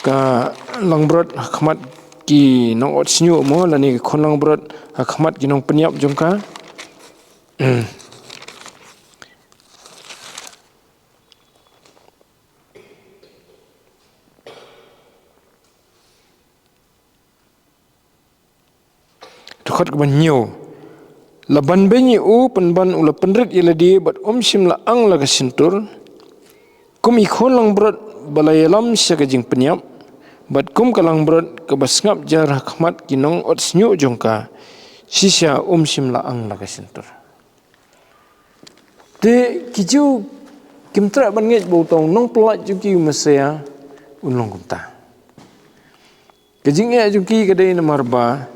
ka langbrot ha khmat ki nong ot shñiuh mo, lane ka khun langbrot ha khmat ki nong pynïap jong ka. Dkhot kaba hynñiew. La ban beiñ ïa u, pynban u la pynrit ïa lade, bad um shym la ang la ka shyntur. Kum i khun langbrot ba la ïalam sha ka jingpynïap, bad kum ka langbrot kaba sngap jar ha khmat ki nong ot shñiuh jong ka, shisha um shym la ang la ka shyntur. Te ki Jiw kim treh ban ngeit ba uta u nongpynïap jong ki, u Messiah, un long kumta. Ka jingeh jong ki ka dei namar ba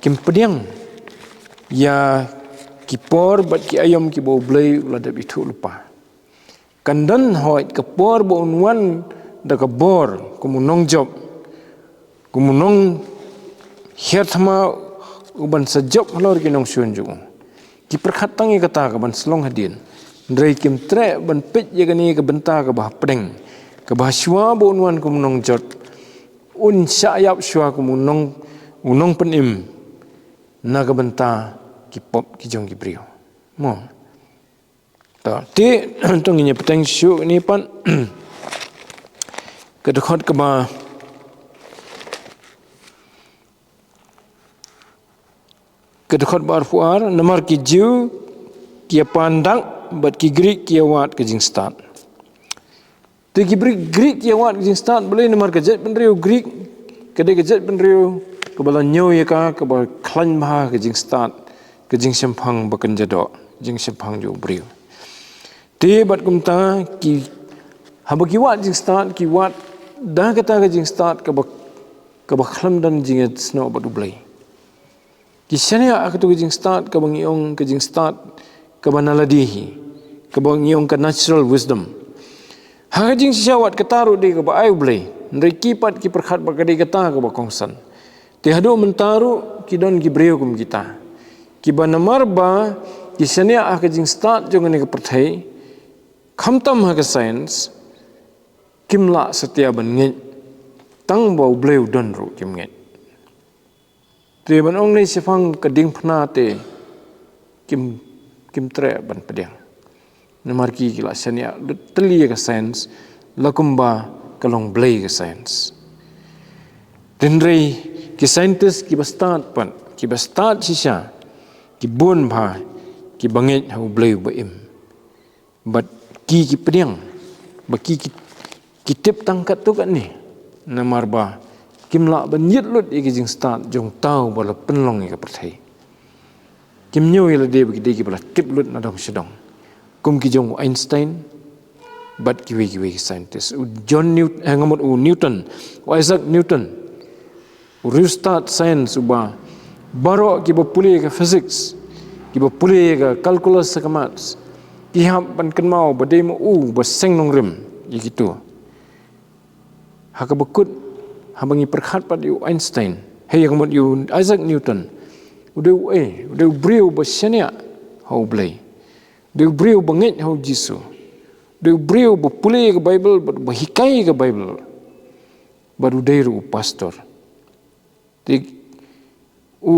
kim pdiang ïa ki por bad ki aïom kiba U Blei u la dep ithuh lypa. Kan don hooid ka por ba un wan da ka bor kum u nongjop, kum u nonghiar thma, u ban sa jop halor ki nongshun jong u. Ki pyrkhat tang ïa kata ka ban sa long hadien. Hynrei kim treh ban peit ïa kane ka bynta kaba hapdeng, kaba shuwa ba un wan kum u nongjop, un shah ïap shuwa kum u nong, u nongpynim na ka bynta ki pop ki jong ki briew. Mo. To, te, to ngin ïa bteng shuh kane pat. Ka dkhot kaba, ka dkhot ba arphew ar, namar ki Jiw ki ïa pan dak, bad ki Grik ki ïa wad ka jingstad. Te ki Grik, Grik ki ïa wad ka jingstad, balei? Namar ka jaitbynriew Grik ka dei ka jaitbynriew kaba la ñiew ïa ka, kaba khlaiñ bha ka jingstad, ka jingshemphang ba kynja doh, jingshemphang jong u briew. Te bad kumta ki, haba ki wad jingstad, ki wad da kata ka jingstad kaba, kaba khlem don jingïasnoh bad U Blei. Ki shaniah ha katu ka jingstad kaba ngi ong ka jingstad kaba na lade hi, kaba ngi ong ka natural wisdom. Ha ka jingshisha wat kata ruh dei kaba ai U Blei, hynrei ki pat ki pyrkhat ba ka dei kata kaba kongsan. Te haduh mynta ruh ki don ki briew kum kita, kiba namar ba ki shaniah ha ka jingstad jong kane ka pyrthei, khamtam ha ka science, kim lah satia ban ngeit, tang ba U Blei u don ruh kim ngeit. Te ban ong ne shaphang ka diengphna te kim, kim treh ban pdiang. Namar ki, ki la shaniah lut tylli ïa ka science, la kumba ka long blei ka science. Hynrei ki scientist kiba stad pat, kiba stad shisha, ki bun bha kiba ngeit ha U Blei uba im. Bad ki, ki pdiang ba ki, ki, ki tip tang katto katne, namar ba kim lah ban ïit lut ïa ki jingstad jong uta uba la pynlong ïa ka pyrthei. Kim ñiew ïa lade ba ki dei kiba la tip lut na dong sha dong, kum ki jong u Einstein bad kiwei kiwei ki scientist, u John Newt-, eh, nga mut u Newton, u Isaac Newton, u riewstad science uba baroh kiba pule ïa ka physics, kiba pule ïa ka calculus ha ka maths, ki hap ban kynmaw ba dei ma u ba seng nongrim ïa kito. Ha kaba kut, haba ngi pyrkhat pat ïa u Einstein, hei, ïa ka mut ïa u Isaac Newton, u dei u, eh, u dei u briew ba shaniah ha U Blei. U dei u briew ba ngeit ha U Jisu. U dei u briew ba pule ïa ka Bible, bad ba hikai ïa ka Bible. Bad u dei ruh u pastor. Te u,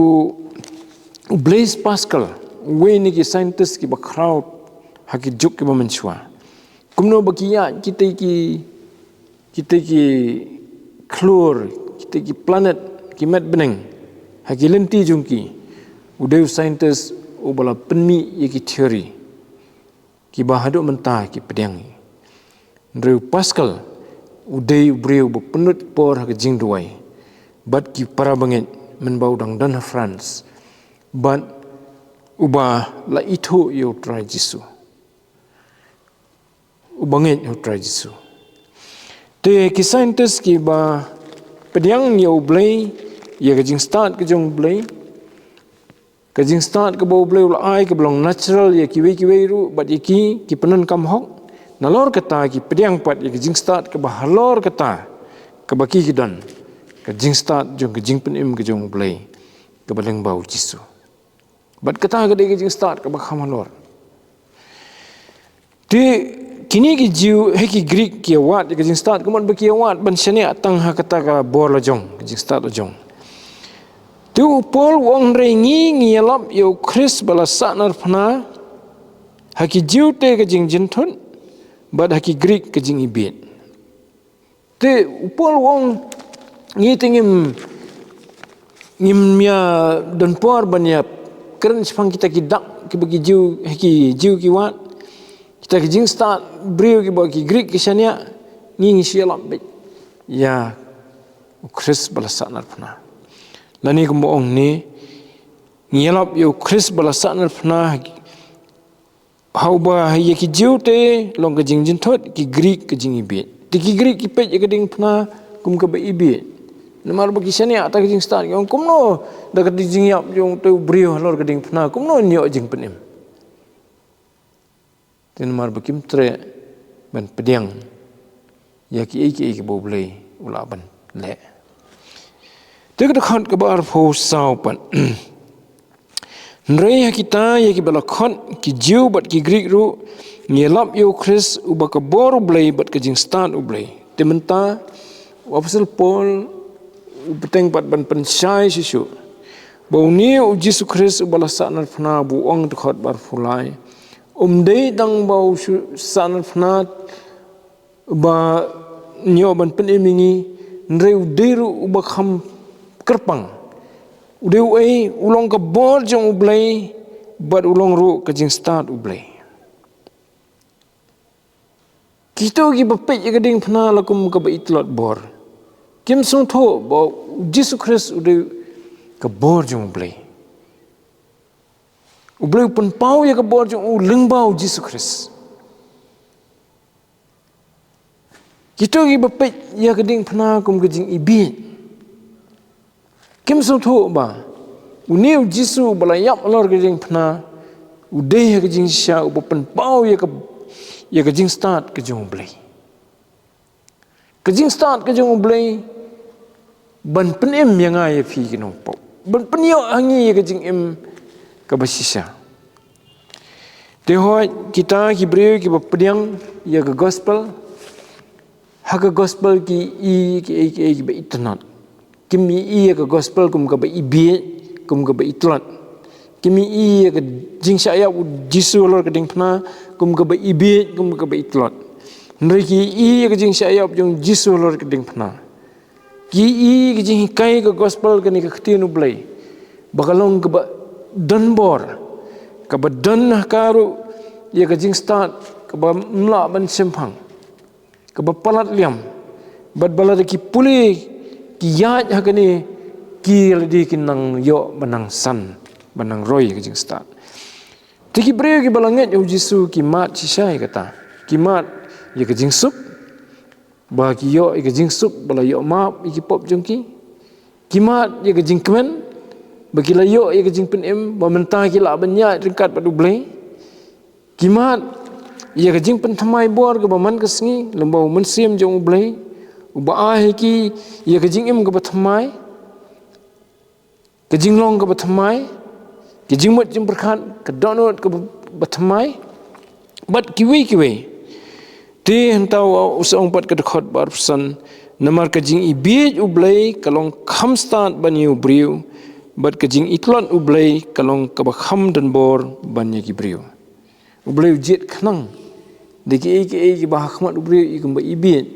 u Blaise Pascal, uwei na ki scientist kiba khraw ha ki juk kiba mynshuwa, kumno ba ki ïaid kitei ki, kitei ki khlur, kitei ki planet, ki met bneng, ha ki lynti jong ki, u dei u scientist uba la pynmih ïa ki theory kiba haduh mynta ki pdiang. Hynrei u Pascal u dei u briew ba pynlut por ha ka jingduwai bad ki para bangeit, mynba u dang don ha France, bad uba la ithuh ïa U Trai Jisu, uba ngeit ha U Trai Jisu. Te ki scientist kiba pdiang ïa U Blei, ïa ka jingstad ka jong U Blei, ka jingstad kaba U Blei u la ai, kaba long natural ïa kiwei kiwei ruh, bad ïa ki, ki pyndonkam hok. Nalor kata ki pdiang pat ïa ka jingstad kaba halor kata, kaba ki, ki don. Ka jingstad jong ka jingpynim ka jong U Blei kaba lyngba U Jisu. Bad kata ka dei ka jingstad kaba kham halor. Te kine ki Jiw, ha ki Grik ki ïawad ïa ka jingstad, ka mut ba ki ïawad ban shaniah tang ha kata ka bor la jong, ka jingstad la jong. Te u Paul u ong, hynrei ngi, ngi ïalap ïa U Khrist ba la sahnarphna, ha ki Jiw te ka jingjynthut, bad ha ki Grik ka jingibieit. Te u Paul u ong, ngi te ngim, ngim ïa don por ban ïa kren shaphang kita ki dak kiba ki Jiw, ha ki Jiw ki wad. Kita ki jingstad briew kiba ki Grik ki shaniah, ngi, ngi shu ïalap beit ïa U Khrist ba la sahnarphna. Lane kumba ong ne, ngi ïalap ïa U Khrist ba la sahnarphna, ha uba ïa ki Jiw te long ka jingjynthut, ki Grik ka jingibieit. Te ki Grik ki peit ïa ka diengphna kum kaba ibieit. Namar ba ki shaniah ta ka jingstad, ki ong kumno da ka jingïap jong uto u briew halor ka diengphna, kumno un ïoh jingpynim. Te namar ba kim treh ban pdiang ïa kiei kiei kiba U Blei u lah ban leh. Te ka dkhot kaba arphew saw pat. Hynrei ha kita ïa kiba la khot, ki Jiw bad ki Grik ruh, ngi ïalap ïa U Khrist uba ka bor U Blei bad ka jingstad U Blei. Te mynta u Apostol Paul u bteng pat ban pynshai shisha ba une U Jisu Khrist uba la sahnarphna, ba u ong, dkhot ba arphew lai, um dei tang ba u shu sahnarphna ba ngi ïoh ban pynim ïa ngi, hynrei u dei ruh uba kham kyrpang. U dei uei? U long ka bor jong U Blei bad u long ruh ka jingstad U Blei. Kito kiba peit ïa ka diengphna la kum kaba i tlot bor, kim sngewthuh ba U Jisu Khrist u dei ka bor jong U Blei. U Blei u pynpaw ïa ka bor jong u lyngba U Jisu Khrist. Kito kiba peit ïa ka diengphna kum ka jingibieit, kim sngewthuh ba une U Jisu ba la ïap halor ka diengphna, u dei ha ka jingshisha uba pynpaw ïa ka, ïa ka jingstad ka jong U Blei. Ka jingstad ka jong U Blei ban pynim ïa nga ïa phi ki nongpop, ban pynïoh ha ngi ïa ka jingim kaba shisha. Te hooid, kita ki briew kiba pdiang ïa ka gospel, ha ka gospel ki i kiei kiei kiba itynnad. Kim i ïa ka gospel kum kaba ibieit, kum kaba i tlot. Kim i ïa ka jingshah ïap U Jisu halor ka diengphna kum kaba ibieit, kum kaba i tlot. Hynrei ki i ïa ka jingshah ïap jong U Jisu halor ka diengphna. Ki i ïa ka jinghikai ka gospel kane ka ktien U Blei, ba ka long kaba don bor, kaba don ha ka ruh ïa ka jingstad kaba ym lah ban shemphang, kaba palat liam. Bad ba lada ki pule, ki ïaid ha kane, ki lade ki nang ïoh ba nang san, ba nang roi ka jingstad. Te ki briew kiba la ngeit ïa U Jisu ki mad shisha ïa kata. Ki mad ïa ka jingsuk, ba ki ïoh ïa ka jingsuk, ba la ïoh map ïa ki pop jong ki. Ki mad ïa ka jingkmen, ba ki la ïoh ïa ka jingpynim, ba mynta ki lah ban ïaid ryngkat bad U Blei. Ki mad ïa ka jingpynthymmai bor kaba man ka sngi lyngba U Mynsiem jong U Blei, uba ai ha ki ïa ka jingim kaba thymmai, ka jinglong kaba thymmai, ka jingmut jingpyrkhat, ka dohnud kaba, ba thymmai, bad kiwei kiwei. Te hangta u sa ong pat, ka dkhot ba arphew san, namar ka jingibieit U Blei ka long kham stad ban ïa u briew, bad ka jingitlot U Blei ka long kaba kham don bor ban ïa ki briew. U Blei u jied khnang da kiei kiei kiba ha khmat u briew i kumba ibieit.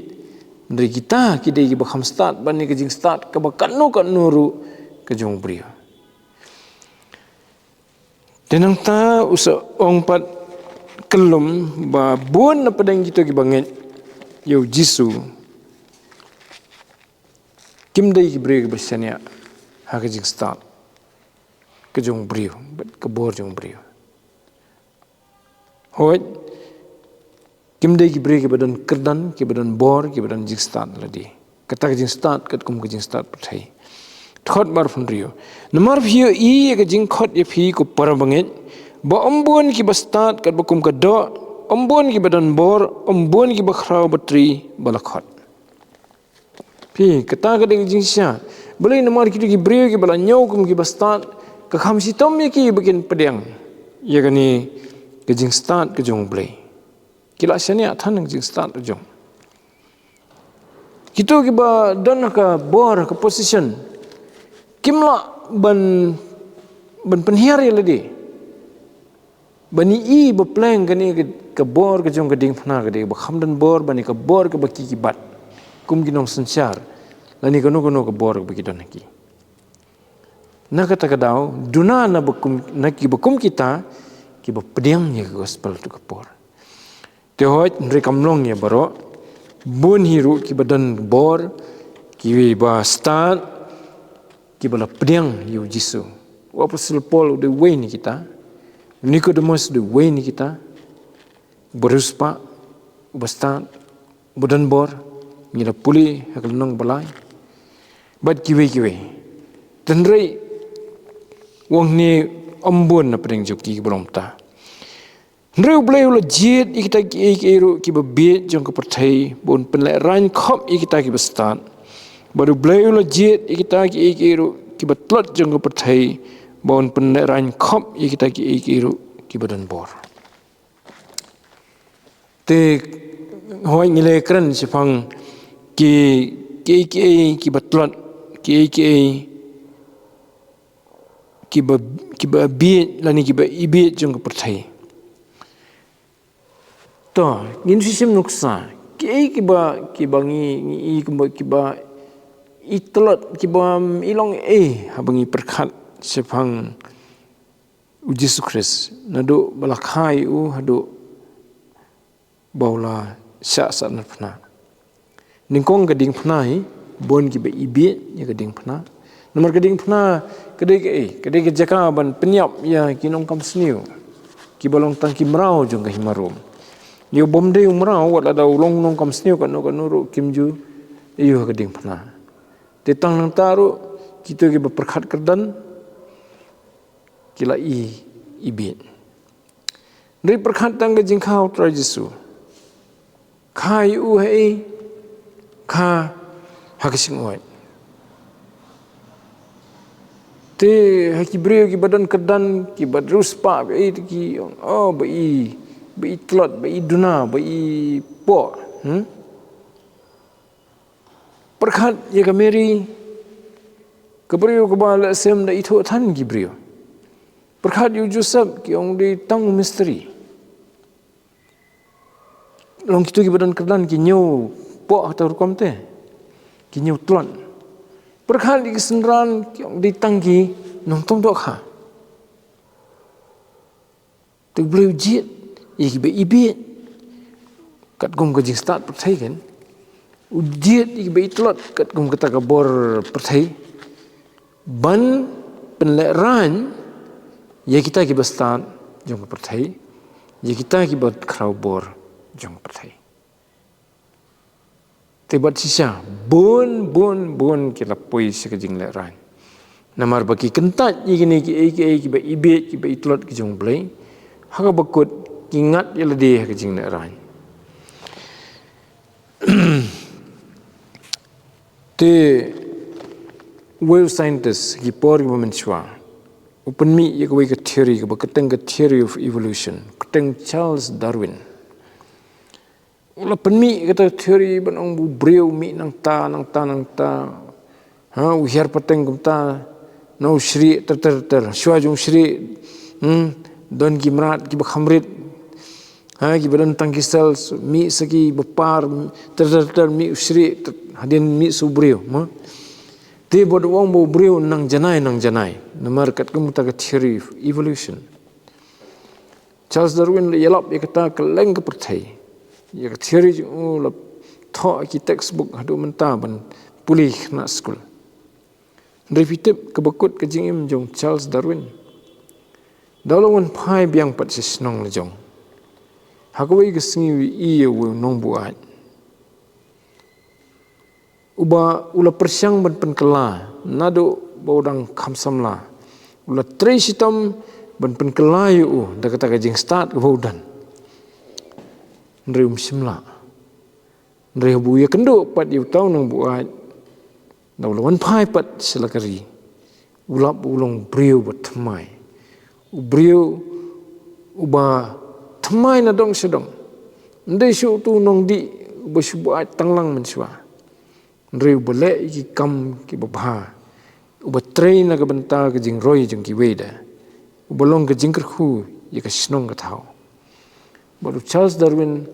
Hynrei kita ki dei kiba kham stad ban ïa ka jingstad kaba katno katno ruh ka jong u briew. Te nangta u sa ong pat, kyllum ba bun na pdeng kito kiba ngeit ïa U Jisu kim dei ki briew kiba shaniah ha ka jingstad ka jong u briew bad ka bor jong u briew. Hooid, kim dei ki briew kiba don kyrdan, kiba don bor, kiba don jingstad lade. Kata ka jingstad katkum ka jingstad pyrthei. Dkhot ba arphew hynriew. Namar phi ïohi ïa ka jingkhot ïa phi, ko para bangeit, ba ym bun kiba stad katba kum ka doh, ym bun kiba don bor, ym bun kiba khraw batri ba la khot. Hi, kata ka dei ka jingshisha. Balei? Namar kito ki briew kiba la ñiew kum kiba stad, ka kham shitom ïa ki ba kin pdiang ïa kane ka jingstad ka jong U Blei. Ki la shaniah than ka jingstad ka jong. Kito kiba don ka bor, ka position, kim lah ban, ban pynhiar ïa lade. Ban ïohi ba pleng kane ka, ka bor ka jong ka diengphna ka dei ba kham don bor ban ïa ka bor kaba ki, ki bat kum ki nongsynshar, lane kano kano ka bor kaba ki don ha ki. Na kata ka daw, duna na ba kum, na kiba kum kita, kiba pdiang ïa ka gospel ha kato ka por. Te hooid, hynrei kam long ïa baroh, bun hi ruh kiba don bor, kiba stad, kiba la pdiang ïa U Jisu. U Apostol Paul u dei uwei na kita, Nicodemus u dei uwei na kita, uba riewspah, uba stad, uba don bor, ngi la pule ha ka lynnong ba lai. Bad kiwei kiwei. Te hynrei, u ong hangne, ym bun na pdeng jong ki kiba long kumta. Hynrei U Blei u la jied ïa kita kiei kiei ruh kiba bieit jong ka pyrthei, ba un pynlehraiñ khop ïa kita kiba stad. Bad U Blei u la jied ïa kita kiei kiei ruh kiba tlot jong ka pyrthei, ba un pynlehraiñ khop ïa kita kiei kiei ruh kiba don bor. Te hooid, ngi la kren shaphang ki, kiei kiei kiba tlot, kiei kiei kiba, kiba bieit lane kiba ibieit jong ka pyrthei. To, ngin sa shim nuksa kiei kiba, kiba ngi, ngi i kumba, kiba i tlot, kiba i long ei haba ngi pyrkhat shaphang U Jisu Khrist, naduh ba la kha ïa u haduh ba u la shah sahnarphna. Nyngkong ka diengphna hi, bun kiba ibieit ïa ka diengphna. Namar ka diengphna ka dei kaei? Ka dei ka jaka ban pynïap ïa ki nongkam sniew, kiba long tang ki mraw jong ka hima Rom. Ïa u bym dei u mraw, wat lada u long nongkam sniew katno katno ruh, kim ju ïoh ha ka diengphna. Te tang nangta ruh, kito kiba pyrkhat kyrdan ki la i, ibieit. Hynrei pyrkhat tang ka jingkha U Trai Jisu. Kha ïa u ha ei? Kha ha ka shyngoid. Te ha ki briew kiba don kyrdan, kiba riewspah, ba ei te ki ong, oh, ba i, ba i tlot, ba i duna, ba i poh. Hmm? Pyrkhat ïa ka Mary, ka briew kaba la sem da ithuh than ki briew. Pyrkhat ïa u Joseph, ki ong dei tang u mistri. Long kito kiba don kyrdan ki ñiew poh ha kato ka rukom te, ki ñiew tlot. Pyrkhat ïa ki synran, ki ong dei tang ki nongtong dohkha. Te U Blei u jied ïa kiba ibieit katkum ka jingstad pyrthei, kan. U jied ïa kiba i tlot katkum kata ka bor pyrthei, ban pynlehraiñ ïa kita kiba stad jong ka pyrthei, ïa kita kiba khraw bor jong ka pyrthei. Te bad shisha, bun, bun, bun ki la poi sha ka jinglehraiñ. Namar ba ki kyntait ïa kine kiei kiei kiba ibieit, kiba i tlot ki jong U Blei, ha kaba kut ki ngat ïa lade ha ka jinglehraiñ. Te uwei u scientist, ki por kiba mynshuwa, u pynmih ïa kawei ka theory, kaba kyrteng ka theory of evolution, kyrteng Charles Darwin. U la pynmih kata theory ban ong ba u briew u mih nangta, nangta, nangta. Ha, u hiar pateng kumta, na u shrieh, ter, ter, ter. Shuwa jong u shrieh, hmm, don ki mrad kiba kham rit. Ha, kiba don tang ki cells, mih sa kiba par, ter, ter, ter, mih u shrieh, ter, hadien mih sa u briew, hmm. Te bad u ong ba u briew nang janai, nang janai. Namar katkum kata ka theory of evolution. Charles Darwin la ïalap ïa kata kylleng ka pyrthei. Ïa ka theory jong u la thoh ha ki textbook haduh mynta ban pule ha ki khynnah skul. Hynrei phi tip kaba kut ka jingim jong Charles Darwin? Da u la wan phai biang pat sha shnong la jong, ha kawei ka sngi u ïohi ïa u nongbuaid. Uba u la pyrshang ban pynkylla, naduh ba u dang kham samla. U la trei shitom ban pynkylla ïa u da kata ka jingstad kaba u don. Hynrei um shym lah. Hynrei haba u ïakynduh pat ïa uta u nongbuaid, Da u la wan phai pat sha la ka ri, u lap u long briew ba thymmai, u briew uba thymmai na dong sha dong. Ym dei shuh utu u nongdih uba shu buaid tang lang mynshuwa. Hynrei uba leh ïa ki kam kiba bha, uba trei na ka bynta ka jingroi jong kiwei de, uba long ka jingkyrkhu ïa ka shnong ka thaw. Bad u Charles Darwin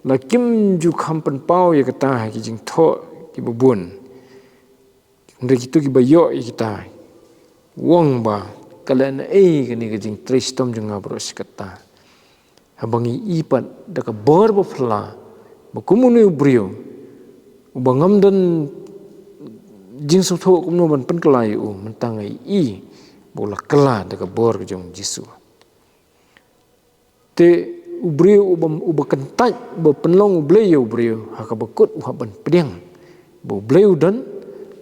la kim ju kham pynpaw ïa kata ha ki jingthoh kiba bun. Hynrei kito kiba ïoh ïa kita, u ong ba ka lehnohei kane ka jingtrei shitom jong nga baroh shi katta, haba ngi i pat da ka bor ba phylla ba kum une u briew uba ngam don jingsngewthuh kumno ban pynkylla ïa u, mynta nga i ba u la kylla da ka bor ka jong u Jisu. Te u briew uba, uba kyntait ba pynlong U Blei ïa u briew, ha kaba kut u hap ban pdiang ba U Blei u don,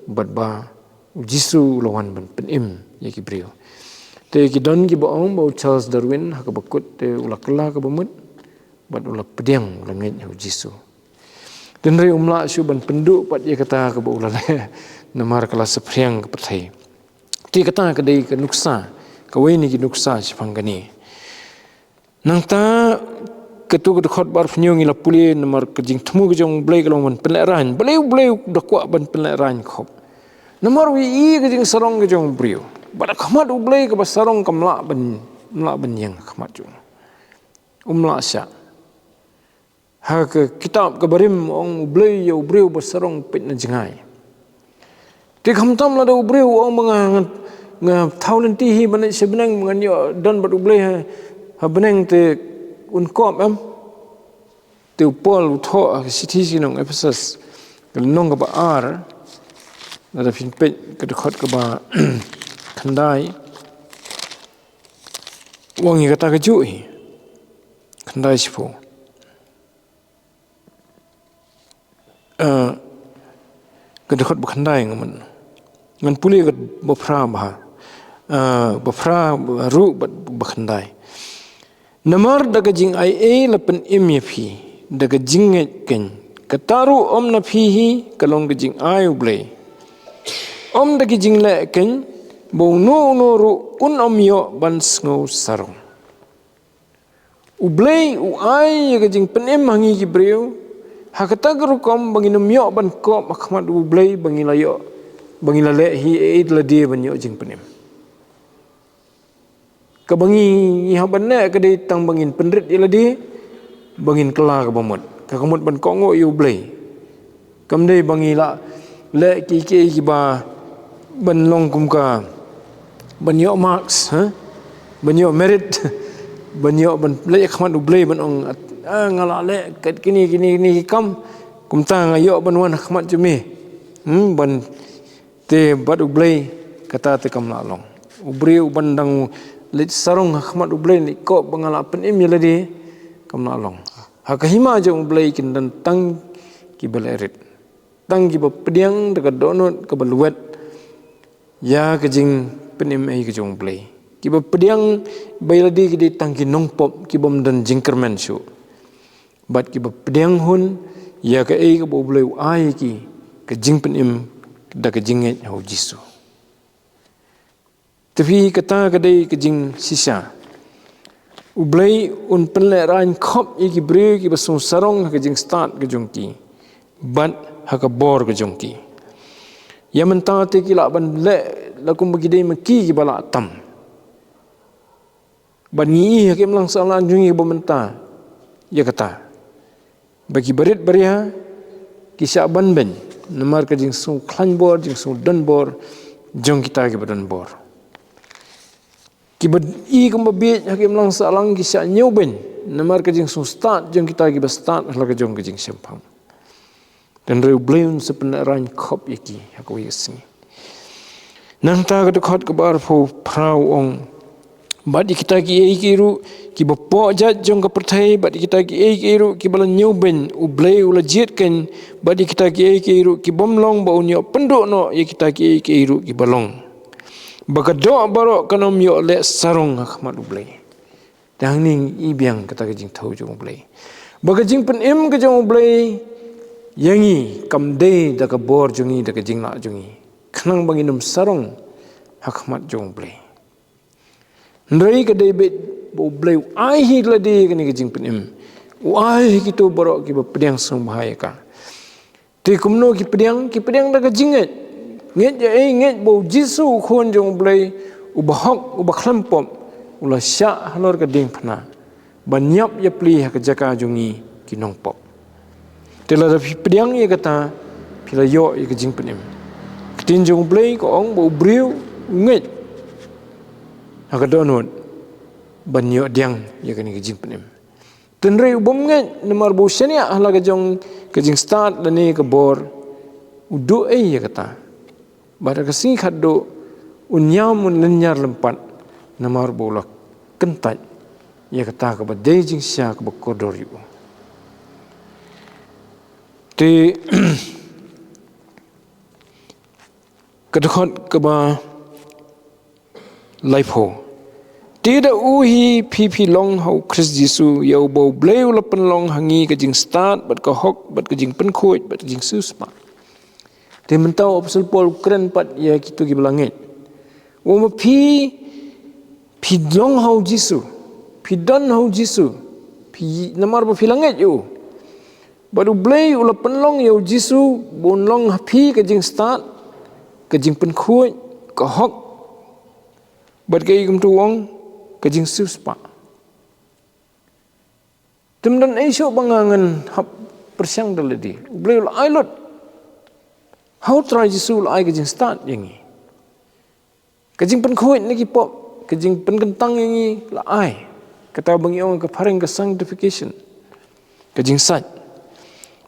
bad ba u Jisu u la wan ban pynim ïa ki briew. Te ki don kiba ong ba u Charles Darwin ha kaba kut te u la kylla kaba mut, bad u la pdiang, u la ngeit ha u Jisu. Hynrei um lah shuh ban pynduh pat ïa kata kaba u la leh, namar ka la saphriang ka pyrthei. Te kata ka dei ka nuksa, kawei na ki nuksa shaphang kane. Nangta katu ka dkhot ba arphew hynñiew ngi la pule, namar ka jingthmu ka jong U Blei ka long ban pynlehraiñ. Balei U Blei u da kwah ban pynlehraiñ khop? Namar u ïohi ka jingsarong ka jong u briew. Bad ha khmat U Blei kaba sarong kam lah ban, lah ban ïeng ha khmat jong u. Um lah shah. Ha ka kitab ka barim ong U Blei ïa u briew ba sarong peit na jngai. Te khamtam lada u briew u ong ba nga, nga, nga thaw lynti hi ban leit sha bneng, ngan ïoh don bad U Blei ha, ha bneng te un kop em. Te u Paul u thoh ha ka shithi sha ki nong Ephesus, ka lynnong kaba ar, lada phin peit ka dkhot kaba khyndai, u ong ïa kata kajuh hi. Khyndai shiphew. Ah, ka dkhot ba khyndai nga mut. Ngan pule ka ba phra bha. Ah, ba phra ruh bad ba khyndai. Namar da ka jingai ei la pynim ïa phi, da ka jingngeit keiñ. Kata ruh ym na phi hi, ka long ka jingai U Blei. Ym da ki jingleh keiñ, ba uno uno ruh un ym ïoh ban sngew sarong. U Blei u ai ïa ka jingpynim ha ngi ki briew, ha kata ka rukom ba ngin ym ïoh ban kop ha khmat U Blei ba ngi la ïoh, ba ngi la leh hi ei ei da lade ban ïoh jingpynim. Kaba ngi, ngi hap ban leh ka dei tang ba ngin pynrit ïa lade, ba ngin kylla kaba mut. Ka, ka mut ban kohnguh ïa U Blei. Kam dei ba ngi la leh kiei kiei kiba ban long kum ka ban ïoh marks, ha? Ban ïoh merit, ban ïoh ban leh ha khmat U Blei ban ong, ah, nga la leh kat kine, kine, kine ki kam, kumta nga ïoh ban wan ha khmat jong me. Hmm, ban te bad U Blei kata te kam lah long. U briew uban dang leit sarong ha khmat U Blei, leit kop ba nga la pynim ïa lade, kam lah long. Ha ka hima jong U Blei kin don tang kiba leh rit. Tang kiba pdiang da ka dohnud kaba lwet ïa ka jingpynim ei ka jong U Blei. Kiba pdiang ba ïa lade ki dei tang ki nongpop kibym don jingkyrmen shuh. Bad kiba pdiang hun ïa kaei kaba U Blei u ai ïa ki, ka jingpynim da ka jingngeit ha U Jisu. Te phi, kata ka dei ka jingshisha. U Blei un pynlehraiñ khop ïa ki briew kiba sngewsarong ha ka jingstad ka jong ki bad ha ka bor ka jong ki. Ïa mynta te ki lah ban leh la kumba ki dei ma ki kiba lah tam. Bad ngi i ha ka imlang sahlang jong ngi ba mynta ïa kata. Ba ki barit baria ki shah ban beiñ namar ka jingsngewkhlaiñ bor, jingsngewdon bor jong kita kiba don bor. Kiba i kumba bieit ha ka imlang sahlang ki shah ñiewbeiñ namar ka jingsngewstad jong kita kiba stad ha la ka jong ka jingshemphang. Hynrei U Blei un sa pynlehraiñ khop ïa ki ha kawei ka sngi. Nangta ka dkhot kaba arphew phra u ong, bad ïa kita kiei kiei ruh kiba poh jait jong ka pyrthei, bad ïa kita kiei kiei ruh kiba la ñiewbeiñ, U Blei u la jied keiñ, bad ïa kita kiei kiei ruh kibym long, ba un ïoh pynduh noh ïa kita kiei kiei ruh kiba long, ba ka doh baroh kan ym ïoh leh sarong ha khmat U Blei. Te hangne ngi i biang kata ka jingthew jong U Blei, ba ka jingpynim ka jong U Blei ïa ngi kam dei da ka bor jong ngi, da ka jinglah jong ngi, khnang ba ngin ym sarong ha khmat jong U Blei. Hynrei ka dei beit ba U Blei u ai hi lade kane ka jingpynim, u ai hi kito baroh kiba pdiang sngewbha ïa ka. Te kumno ki pdiang? Ki pdiang da ka jingngeit. Ngeit ïa ei? Ngeit ba U Jisu u Khun jong U Blei, uba hok, uba khlem pop, u la shah halor ka diengphna ban ïap ïapli ha ka jaka jong ngi ki nongpop. Te lada phi pdiang ïa kata, phi la ïoh ïa ka jingpynim. Ka ktien jong U Blei ka ong ba u briew u ngeit ha ka dohnud ban ïoh pdiang ïa kane ka jingpynim. Hynrei u bym ngeit, namar ba u shaniah ha la ka jong ka jingstad lane ka bor, u duh ei ïa kata? Bad ha ka sngi khatduh un ïam, un lynñiar lympat, namar ba u la kyntait ïa kata kaba dei jingshisha kaba kordor ïa u. Te ka dkhot kaba laiphew. Te da u hi phi phi long ha U Khrist Jisu, ïa uba U Blei u la pynlong ha ngi ka jingstad bad ka hok bad ka jingpynkhuid bad ka jingsiewspah. Te mynta u Apostol Paul u kren pat ïa kito kiba la ngeit. U ong ba phi, phi long ha U Jisu, phi don ha U Jisu, phi, namar ba phi la ngeit ïa u. Bad U Blei u la pynlong ïa U Jisu ba un long ha phi ka jingstad, ka jingpynkhuid, ka hok, bad kaei kumta u ong, ka jingsiewspah. Te ym don ei shuh ba nga ngan hap pyrshang da lade. U Blei u la ai lut. Ha U Trai Jisu u la ai ka jingstad ïa ngi. Ka jingpynkhuid na ki pop, ka jingpynkyntang ïa ngi la ai. Kata ba ngi ong ka phareng ka sanctification, ka jingsait.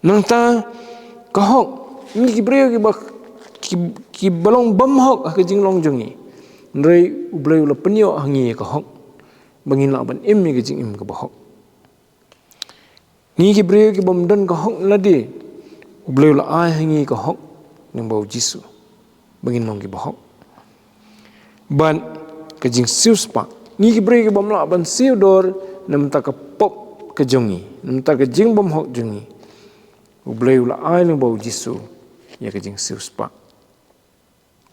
Nangta ka hok, ngi ki briew kiba, ki, kiba long bymhok ha ka jinglong jong ngi. Hynrei U Blei u la pynïoh ha ngi ka hok ba ngin lah ban im ïa ka jingim kaba hok. Ngi ki briew ki bym don ka hok lade, U Blei u la ai ha ngi ka hok lyngba U Jisu ba ngin long kiba hok. Bad ka jingsiewspah, ngi ki briew ki bym lah ban siew dor na bynta ka pop ka jong ngi, na bynta ka jingbymhok jong ngi, U Blei u la ai lyngba U Jisu ïa ka jingsiewspah.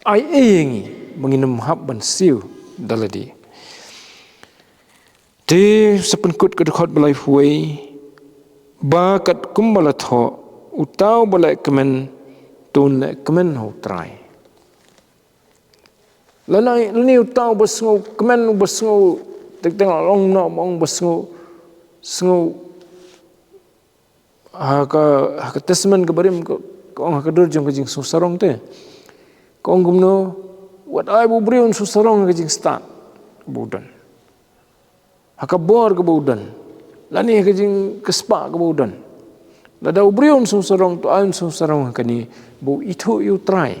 Ai ei ïa ngi ba ngin ym hap ban siew da lade. Te sa pynkut ka dkhot ba laiphew wei, ba katkum ba la thoh, uta uba leh kmen to un leh kmen ha U Trai. Lane, lane uta uba sngew kmen, uba sngew, teng teng la long noh, ba ong ba sngew, sngew, ha ka, ha ka Testament kaba rim ka, ka ong ha ka dur jong ka jingsngewsarong te. Ka ong kumno, wat ai ba u briew un sngewsarong ha ka jingstad kaba u don, ha ka bor kaba u don, lane ha ka jing, ka spah kaba u don. Lada u briew un sngewsarong, to ai un sngewsarong ha kane ba u ithuh ïa U Trai.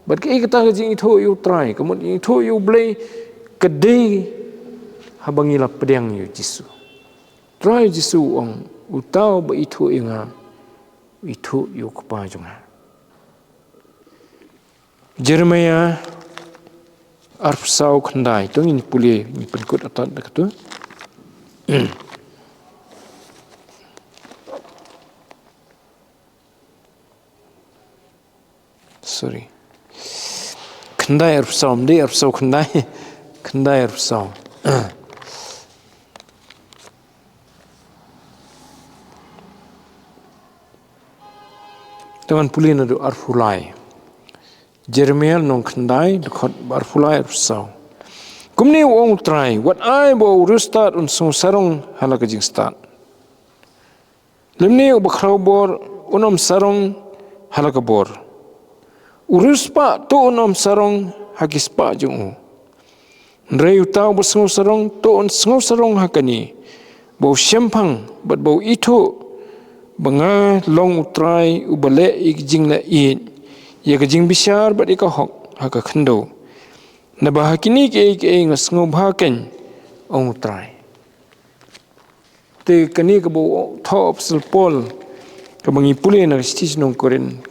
Bad kaei kata ka jingithuh ïa U Trai, ka mut jingithuh ïa U Blei, ka dei haba ngi la pdiang ïa U Jisu. Trai Jisu u ong, uta uba ithuh ïa nga, u ithuh ïa U Kpa jong nga. Jeremiah arphew saw khyndai, to ngin pule, ngin pynkut atat da katu. Sorry. Khyndai arphew saw, ym dei arphew saw khyndai. Khyndai arphew saw. Te ngan pule naduh arphew lai. Jeremiah lynnong khyndai, dkhot arphew lai, arphew saw. Kumne u ong U Trai, wat ai ba u riewstad un sngewsarong ha la ka jingstad. Lymne uba khraw bor un ym sarong ha la ka bor. U riewspah to un ym sarong ha ki spah jong u. Hynrei uta uba sngewsarong to un sngewsarong ha kane, ba u shemphang bad ba u ithuh ba nga long U Trai uba leh ïa ka jingleh ïeit, ïa ka jingbishar bad ïa ka hok ha ka khyndew. Naba ha kine kiei kiei nga sngewbha keiñ, ong U Trai. Te kane kaba u thoh u Apostol Paul, kaba ngi pule na ka shithi sha ki nong Korinth,